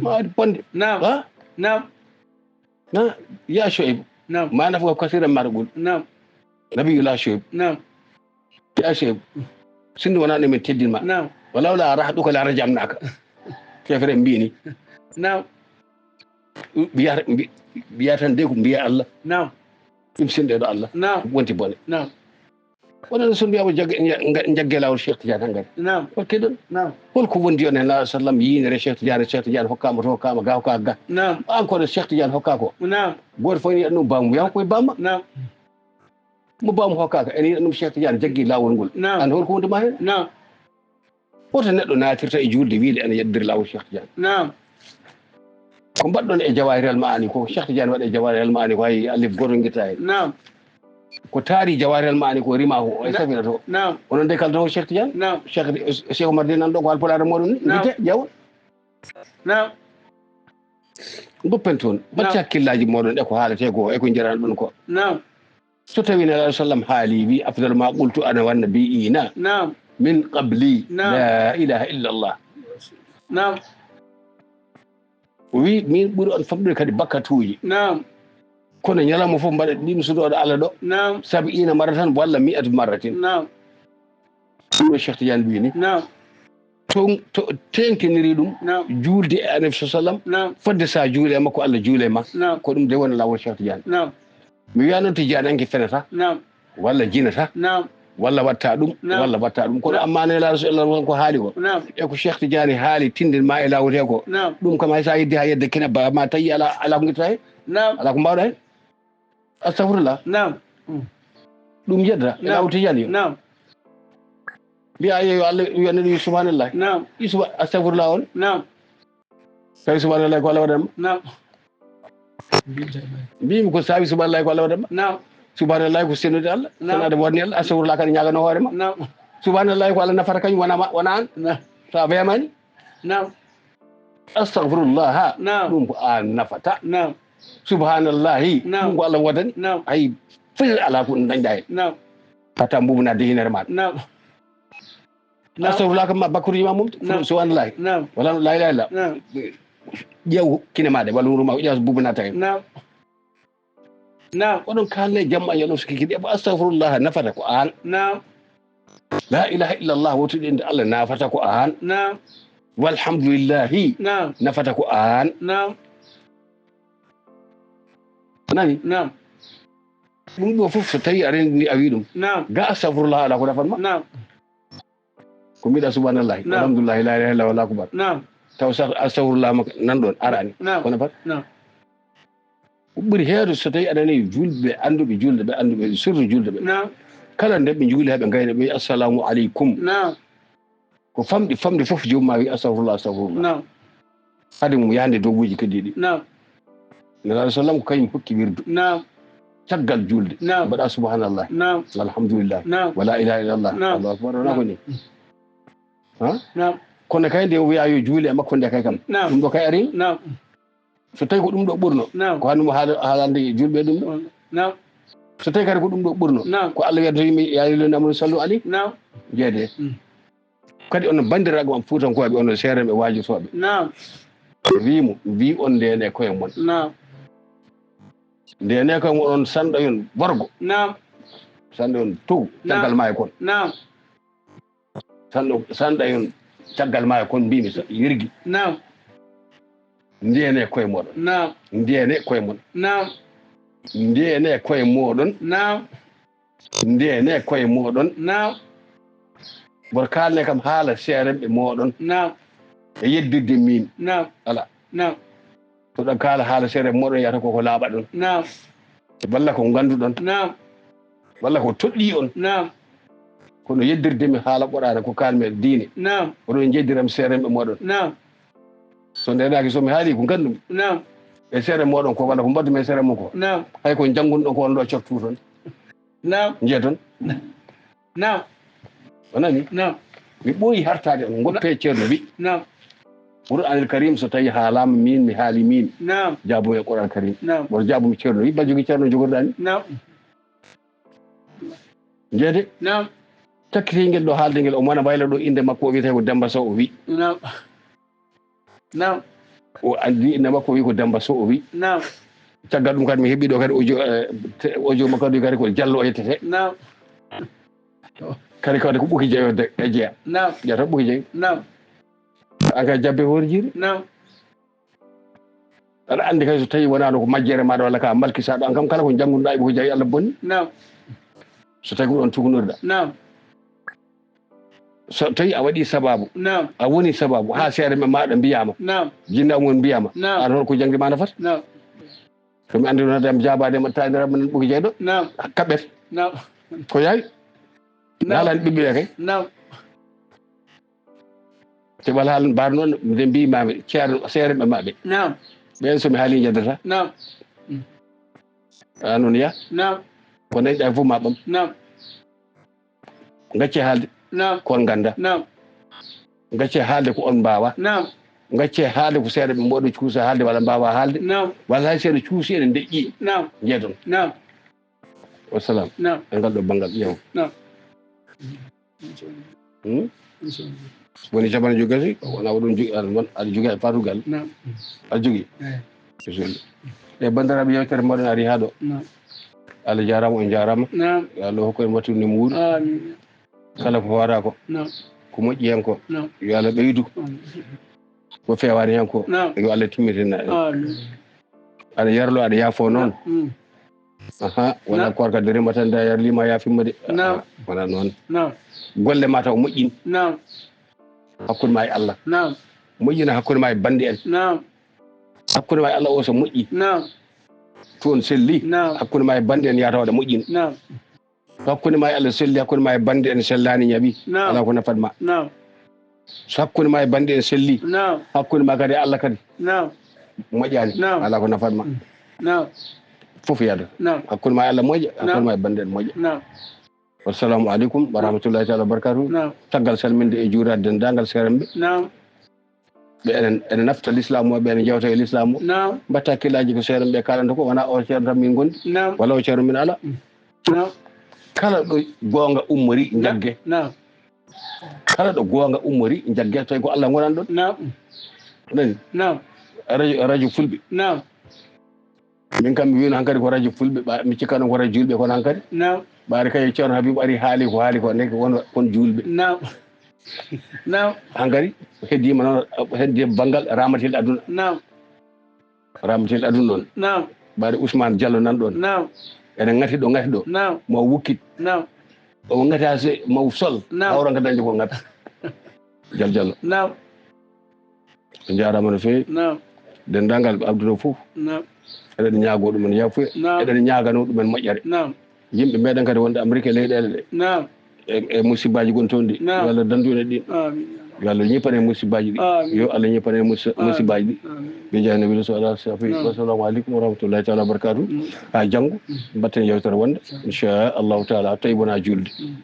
Ma waɗi bonde. Naam. Ha? Naam. Na ya Shoaib. Naam. Ma nafuka kasiran ma taqul. Naam. Nabiyullah Shoaib. Naam. Ya Shoaib. Sinno wona ɗum min teddinma. Naam. Walawla rahduka la rajamnaka. Kefere mbini. Naam. Mbiya mbi- mbiya tan de ko mbiya Allah. Naam. Ɗum sinɗeɗo Allah. Naam. Wonti bone. Naam. Onon so mbiyaama jagge jagge lawol Cheikh Tidiane tan ngari. Naam. Hol keɗon? Naam. Holko wondi on e Nelaaɗo sallam yiinere Cheikh Tidiane, Cheikh Tidiane hokkaama to, hokkaama ga, hokkaaka ga. Naam. An kono Cheikh Tidiane hokkaa ko. Naam. Gooto fof ene yiya ɗum bamum, wiya ko e bamma. Naam. Mo baamu hokkaaka, en yiɗan ɗum Cheikh Tidiane jaggi laawol ngol. Naam. An hol ko wonde ma heen? Naam. Hoto neɗɗo naatirta e juulde wiide ene yeddiri laawol Cheikh Tidiane. Naam. Ko mbaɗɗon e Jawahirul Ma'ani ko, Cheikh Tidiane waɗi e Jawahirul Ma'ani ko, hay alif gooto ngitta heen. Naam. Ko taari Jawahirul Ma'ani ko, rima ko, e Na-, safina to. Naam. Onon de kaldata ko Cheikh Tidiane? Naam. Cheikh, Cheikh Omar de nan ɗo ko Haalpulaar mooɗon ni. Naam. Ngitte, ƴeewa. Naam. Ngoppen toon. Naam. Batte hakkillaaji mooɗon e ko haaletee ko, e ko njaran ɗon ko. Naam. So tawi Nelaaɗo sallam haali, wi, "Afdalu ma qultu ana wan nabiyyiina Naam. min qabli, Naam. la ilaha illa Allah." Naam. O wi, "Min ɓuri on famɗude kadi bakkatuuji." Naam. Kono ñalawma fof mbaɗa ɗimsudooɗo Allah ɗo. Naam. Sab'iina marratan walla mi'atu marratin. Naam. Ɗum ɗo Cheikh Tidiane mbi ni. Naam. To, to teeŋtiniri ɗum, Naam. juulde e Annabi sallam, Naam. fodde sa juuli e makko, Allah juule ma. Naam. Ko ɗum de woni laawol Cheikh Tidiane. Naam. Mi wiya noon Tidiane anke fenata. Naam. Walla jinata. Naam. Walla watta ɗum, Naam. walla watta ɗum. Kono Naam. amma Nelaaɗo sallam ko haali ko. Naam. E ko Cheikh Tidiane haali tindin ma e laawol he ko. Naam. Ɗum kam hay sa yeddi ha yedde kina ba ma tawi ala, ala ko ngitta hen. Naam. Ala ko mbawɗa hen. Astagfirullah. Naam. Ɗum yedda, e Naam. laawol Tidiane yo. Naam. Mbiya yo Allah, yo neɗɗo wi subhanallah. Naam. Wi suba-, astagfirullah on. Naam. Tawi subhanallah ko Allah waɗanma. Naam. Mbimi ko sawi subhanallah ko Allah waɗanma. Naam. Subhanallah ko sennude Allah. Naam. Tan aɗa wonni Allah, astagfirullah kadi ñaagano hoore ma. Naam. Subhanallah ko Allah nafata kañum wona ma, wona an. Naam. Sa wemani. Naam. Astagfirullah. Naam. Ɗum ko an nafata. Naam. Subhanallahi. Naam. Ɗum ko Allah waɗani. Naam. Hay fayda ala ko ɗum dañɗa hen. Naam. Pata mbubu nadde hinere maɗa. Naam. Naam. Astagfirullah kam ma bakkuruji ma mum. Naam. Subhanallahi. Naam. Wala la ilaha illa. Naam. Ƴeew kine maɗa walla wuro ma ƴeew bubu natta hen. Naam. Naam. Oɗon kalne jamma yano suki kidi. Astagfirullah nafata ko an. Naam. La ilaha illallah wotude inde Allah nafata ko an. Naam. Walhamdulillahi Naam. nafata ko an. Naam. Nani? Naam. Ɗum ɗo fof so tawi a rendi a wi ɗum. Naam. Ga astagfirullah ala ko nafan ma. Naam. Ko mbiɗa subhanallahi, Naam. alhamdulillahi, la ilaha illallah, wallahu akbar. Naam. Taw sa astagfirullah makko nan ɗon arani. Naam. Kono pat. Naam. Ko ɓuri heewde so tawi aɗa nani julɓe annduɓe julde ɓe annduɓe sirru julde ɓe. Naam. Kala nde ɓe juuli ha ɓe gayna ɓe wi assalamu aleykum. Naam. Ko famɗi famɗi fof joomum ma wi astagfirullah, astagfirullah. Naam. Hade mum yahde doguuji kadi ɗi. Naam. Nelaaɗo sallam ko kañum hokki wirdu. Naam. Caggal julde. Naam. Mbaɗa subhanallah. Naam. Alhamdulillah. Naam. Wala ilaha illallah. Naam. Allahu akbar. Wona ko ni. Ha? Naam. Kono kay nde o wiya yo juule e makko nde kay kam. Naam. Ɗum ɗo kay ari. Naam. So tawi ko ɗum ɗo ɓurno. Naam. Ko hannde mo haala-, haalande julɓe ɗum ɗo. Naam. So tawi kadi ko ɗum ɗo ɓurno. Naam. Ko Allah wiyata yimɓe ya ayyuhallazina amanu sallu alayhi. Naam. Jeede. Mm. Kadi onon banndiraaɓe am Fuutankooɓe, onon seerenɓe waajotooɓe. Naam. Wi mo, wi on ndene koye mon. Naam. Ndene koye mon on sanɗa yon borgo. Naam. Sanɗa yon togu, Naam. caggal maayo kon. Naam. Sanɗa, sanɗa yon caggal maayo kon mbimi sa-, wirgi. Naam. Ndene koye moɗon. Naam. Ndene koye mon. Naam. Ndene koye moɗon. Naam. Ndene koye moɗon. Naam. Mboɗo kaalne kam haala seerenɓe moɗon. Naam. E yeddirde min. Naam. Ala. Naam. To ɗon kaala haala seerenɓe moɗon yata koko laaɓa ɗon. Naam. Walla ko ganduɗon. Naam. Walla ko toɗɗi on. Naam. Kono yeddirde mi haala Qur'aana ko kalmi diine. Naam. Oɗon jeddiram seerenɓe moɗon. Naam. So ndenaki so mi haali ko gandumi. Naam. E seere moɗon ko walla ko mbaɗumi e seere mon ko. Naam. Hay ko janngunɗon ko on ɗo coftu toon. Naam. Jeeton. Naam. O nani? Naam. Mi ɓooyi hartaade on, ngoppe Ceerno wi. Naam. Qur'aanil Karim so tawi haalama min, mi haali min. Naam. Jaabumi e Qur'aan Karim. Naam. Woto jaabumi Ceerno wi, ba jogi Ceerno jogorɗa ni. Naam. Jeede? Naam. Cakkiti ngel ɗo haalde ngel, o mona wayla ɗo inde makko, o wiyetee ko Demba Sow, o wi. Naam. Naam. O andi inde makko, o wi ko Demba Sow, o wi. Naam. Caggal ɗum kadi mi heɓi ɗo kadi audio, eh, te-, audio makko kadi, kadi ko Jallo o yettete. Naam. Kadi kadi ko ɓuki jeyo de, e jeya. Naam. Jeya tan ɓuki jeyo. Naam. An kay jabbe hoore jiiri. Naam. Aɗa andi kay so tawi wonano ko majjere maɗa walla ka malkisaɗo, an kam kala ko janngunoɗa e ɓuki jeyo Allah bonni. Naam. So tawi ko ɗon tugnoriɗa. Naam. So tawi a waɗi sababu, Naam. a woni sababu, ha seerenɓe maɗa mbiyama, Naam. jinnaɓe mon mbiyama, Naam. an hol ko jangde ma nafata? Naam. To mi andi noon am jaabaade ma taaniraɓe men ɓuki jeyɗo. Naam. Kaɓɓet. Naam. Ko yaay? Naam. Naalan ɓiɓɓe ɓe kay. Naam. Te wala haal mbaar noon, nde mbiimaami, ceerno, seere ɓe maɓɓe. Naam. Ɓeen so mi haalii njeddata. Naam. A noon ya? Naam. Ko nayi ɗa fof ma ɓam. Naam. Ngacce haalde. Naam. Ko on ngannda. Naam. Ngacce haalde ko on mbaawa. Naam. Ngacce haalde ko seeɗa ɓe mboɗo cuusa haalde walla mbaawa haalde. Naam. Walla hay seeɗa cuusi ene deƴƴi. Naam. Njeeton. Naam. Wassalam. Naam. E ngal ɗo banngal ƴeew. Naam. Hmm? Woni capanɗe joyi gasi, wona oɗon jogi, aɗa won, aɗa jogi e Portugal. Naam. Aɗa jogi. Eh. Bisimilla. E banndiraaɓe, yewtere mbaɗen ari haa ɗo. Naam. Allah jaaraama, on jaaraama. Naam. Yo Allah hokku en wattude no muuri. Amiin. Kala ko hoora ko, naam, ko moƴƴi hen ko, naam, yo Allah ɓeydu. Amiin. Ko feewaani hen ko, naam, yo Allah timmitina en. Amiin. Aɗa yarlo, aɗa yaafo noon. Mm. Aha, wona, naam, koorka darima tan da yarlima yaafimma de. Naam. Ah, wona noon. Naam. Golle ma taw moƴƴin. Naam. Hakkunde ma e Allah. Naam. Moƴƴina hakkunde ma e bannde en. Naam. Hakkunde ma e Allah o so moƴƴi. Naam. Toon selli. Naam. Hakkunde ma e bannde en yaata waɗa moƴƴin. Naam. Hakkunde ma e Allah selli, hakkunde ma e bannde en sellaani, ñaɓi. Naam. Alaa ko nafat ma. Naam. So hakkunde ma e bannde en selli, naam, hakkunde ma kadi e Allah kadi, naam, moƴƴaani. Naam. Alaa ko nafat ma. Mm. Naam. Fof yadata. Naam. Hakkunde ma e Allah moƴƴa, naam, hakkunde ma e bannde en moƴƴa. Naam. Wassalamu aleykum wa rahmatullahi taala wa barakatuh. Naam. Caggal salminde e juuraade denndaangal seerenɓe. Naam. Ɓe ene, ene nafta lislaam o, ɓe ene jewta e lislaam o. Naam. Mbatta hakkillaaji ko seerenɓe kaalanta ko, wona o ceerno tan min ngondi, naam, walla o ceerno min ala. Naam. Kala ɗo goonga ummori, naam, njagge. Naam. Kala ɗo goonga ummori, njagge, tawi ko Allah ngonan ɗon. Naam. Nani? Naam. Radio, radio Fulɓe. Naam. Min kam mi wiino hankadi ko radio Fulɓe, ɓa-, mi cikkano ko radio julɓe kono hankadi. Naam. Ɓaade kay Ceerno Habibu ari haali ko haali ko, ndeke won kon julɓe. Naam. Naam. Hankadi heddiima noon, heddi banngal Ramatel Aduna. Naam. Ramatel Aduna ɗon. Naam. Ɓaade Ousmane Diallo nan ɗon. Naam. Ene ngati ɗo, ngati ɗo. Naam. Mo wukkit. Naam. O ngata se mo sol. Naam. Hawran ko dañde ko ngata. Jal Diallo. Naam. On njaaraama no feewi. Naam. Denndaangal ɓe Abdou ɗo fof. Naam. Eɗen ñaagoo ɗumen yaafuya. Naam. Eɗen ñaaganoo ɗumen moƴƴere. Naam. Yimɓe meeɗen kadi wonde Amérique e leyɗeele ɗe. Naam. E, e musibbaaji gon toon ɗi. Naam. Yo Allah danndu en e ɗin. Amiin. Yo Allah ñippane musibbaaji ɗi. Amiin. Yo Allah ñippane musi-, amiin, musibbaaji ɗi. Amiin. Ɓe jani nabi sallallahu alaihi wasallam. Naam. Wassalamu aleykum wa rahmatullahi taala wa barakatuh. Mm. Haa janngo, mm, mbatten yewtere wonde. Mm. Inchallahu taala, tawi wona julde. Mm.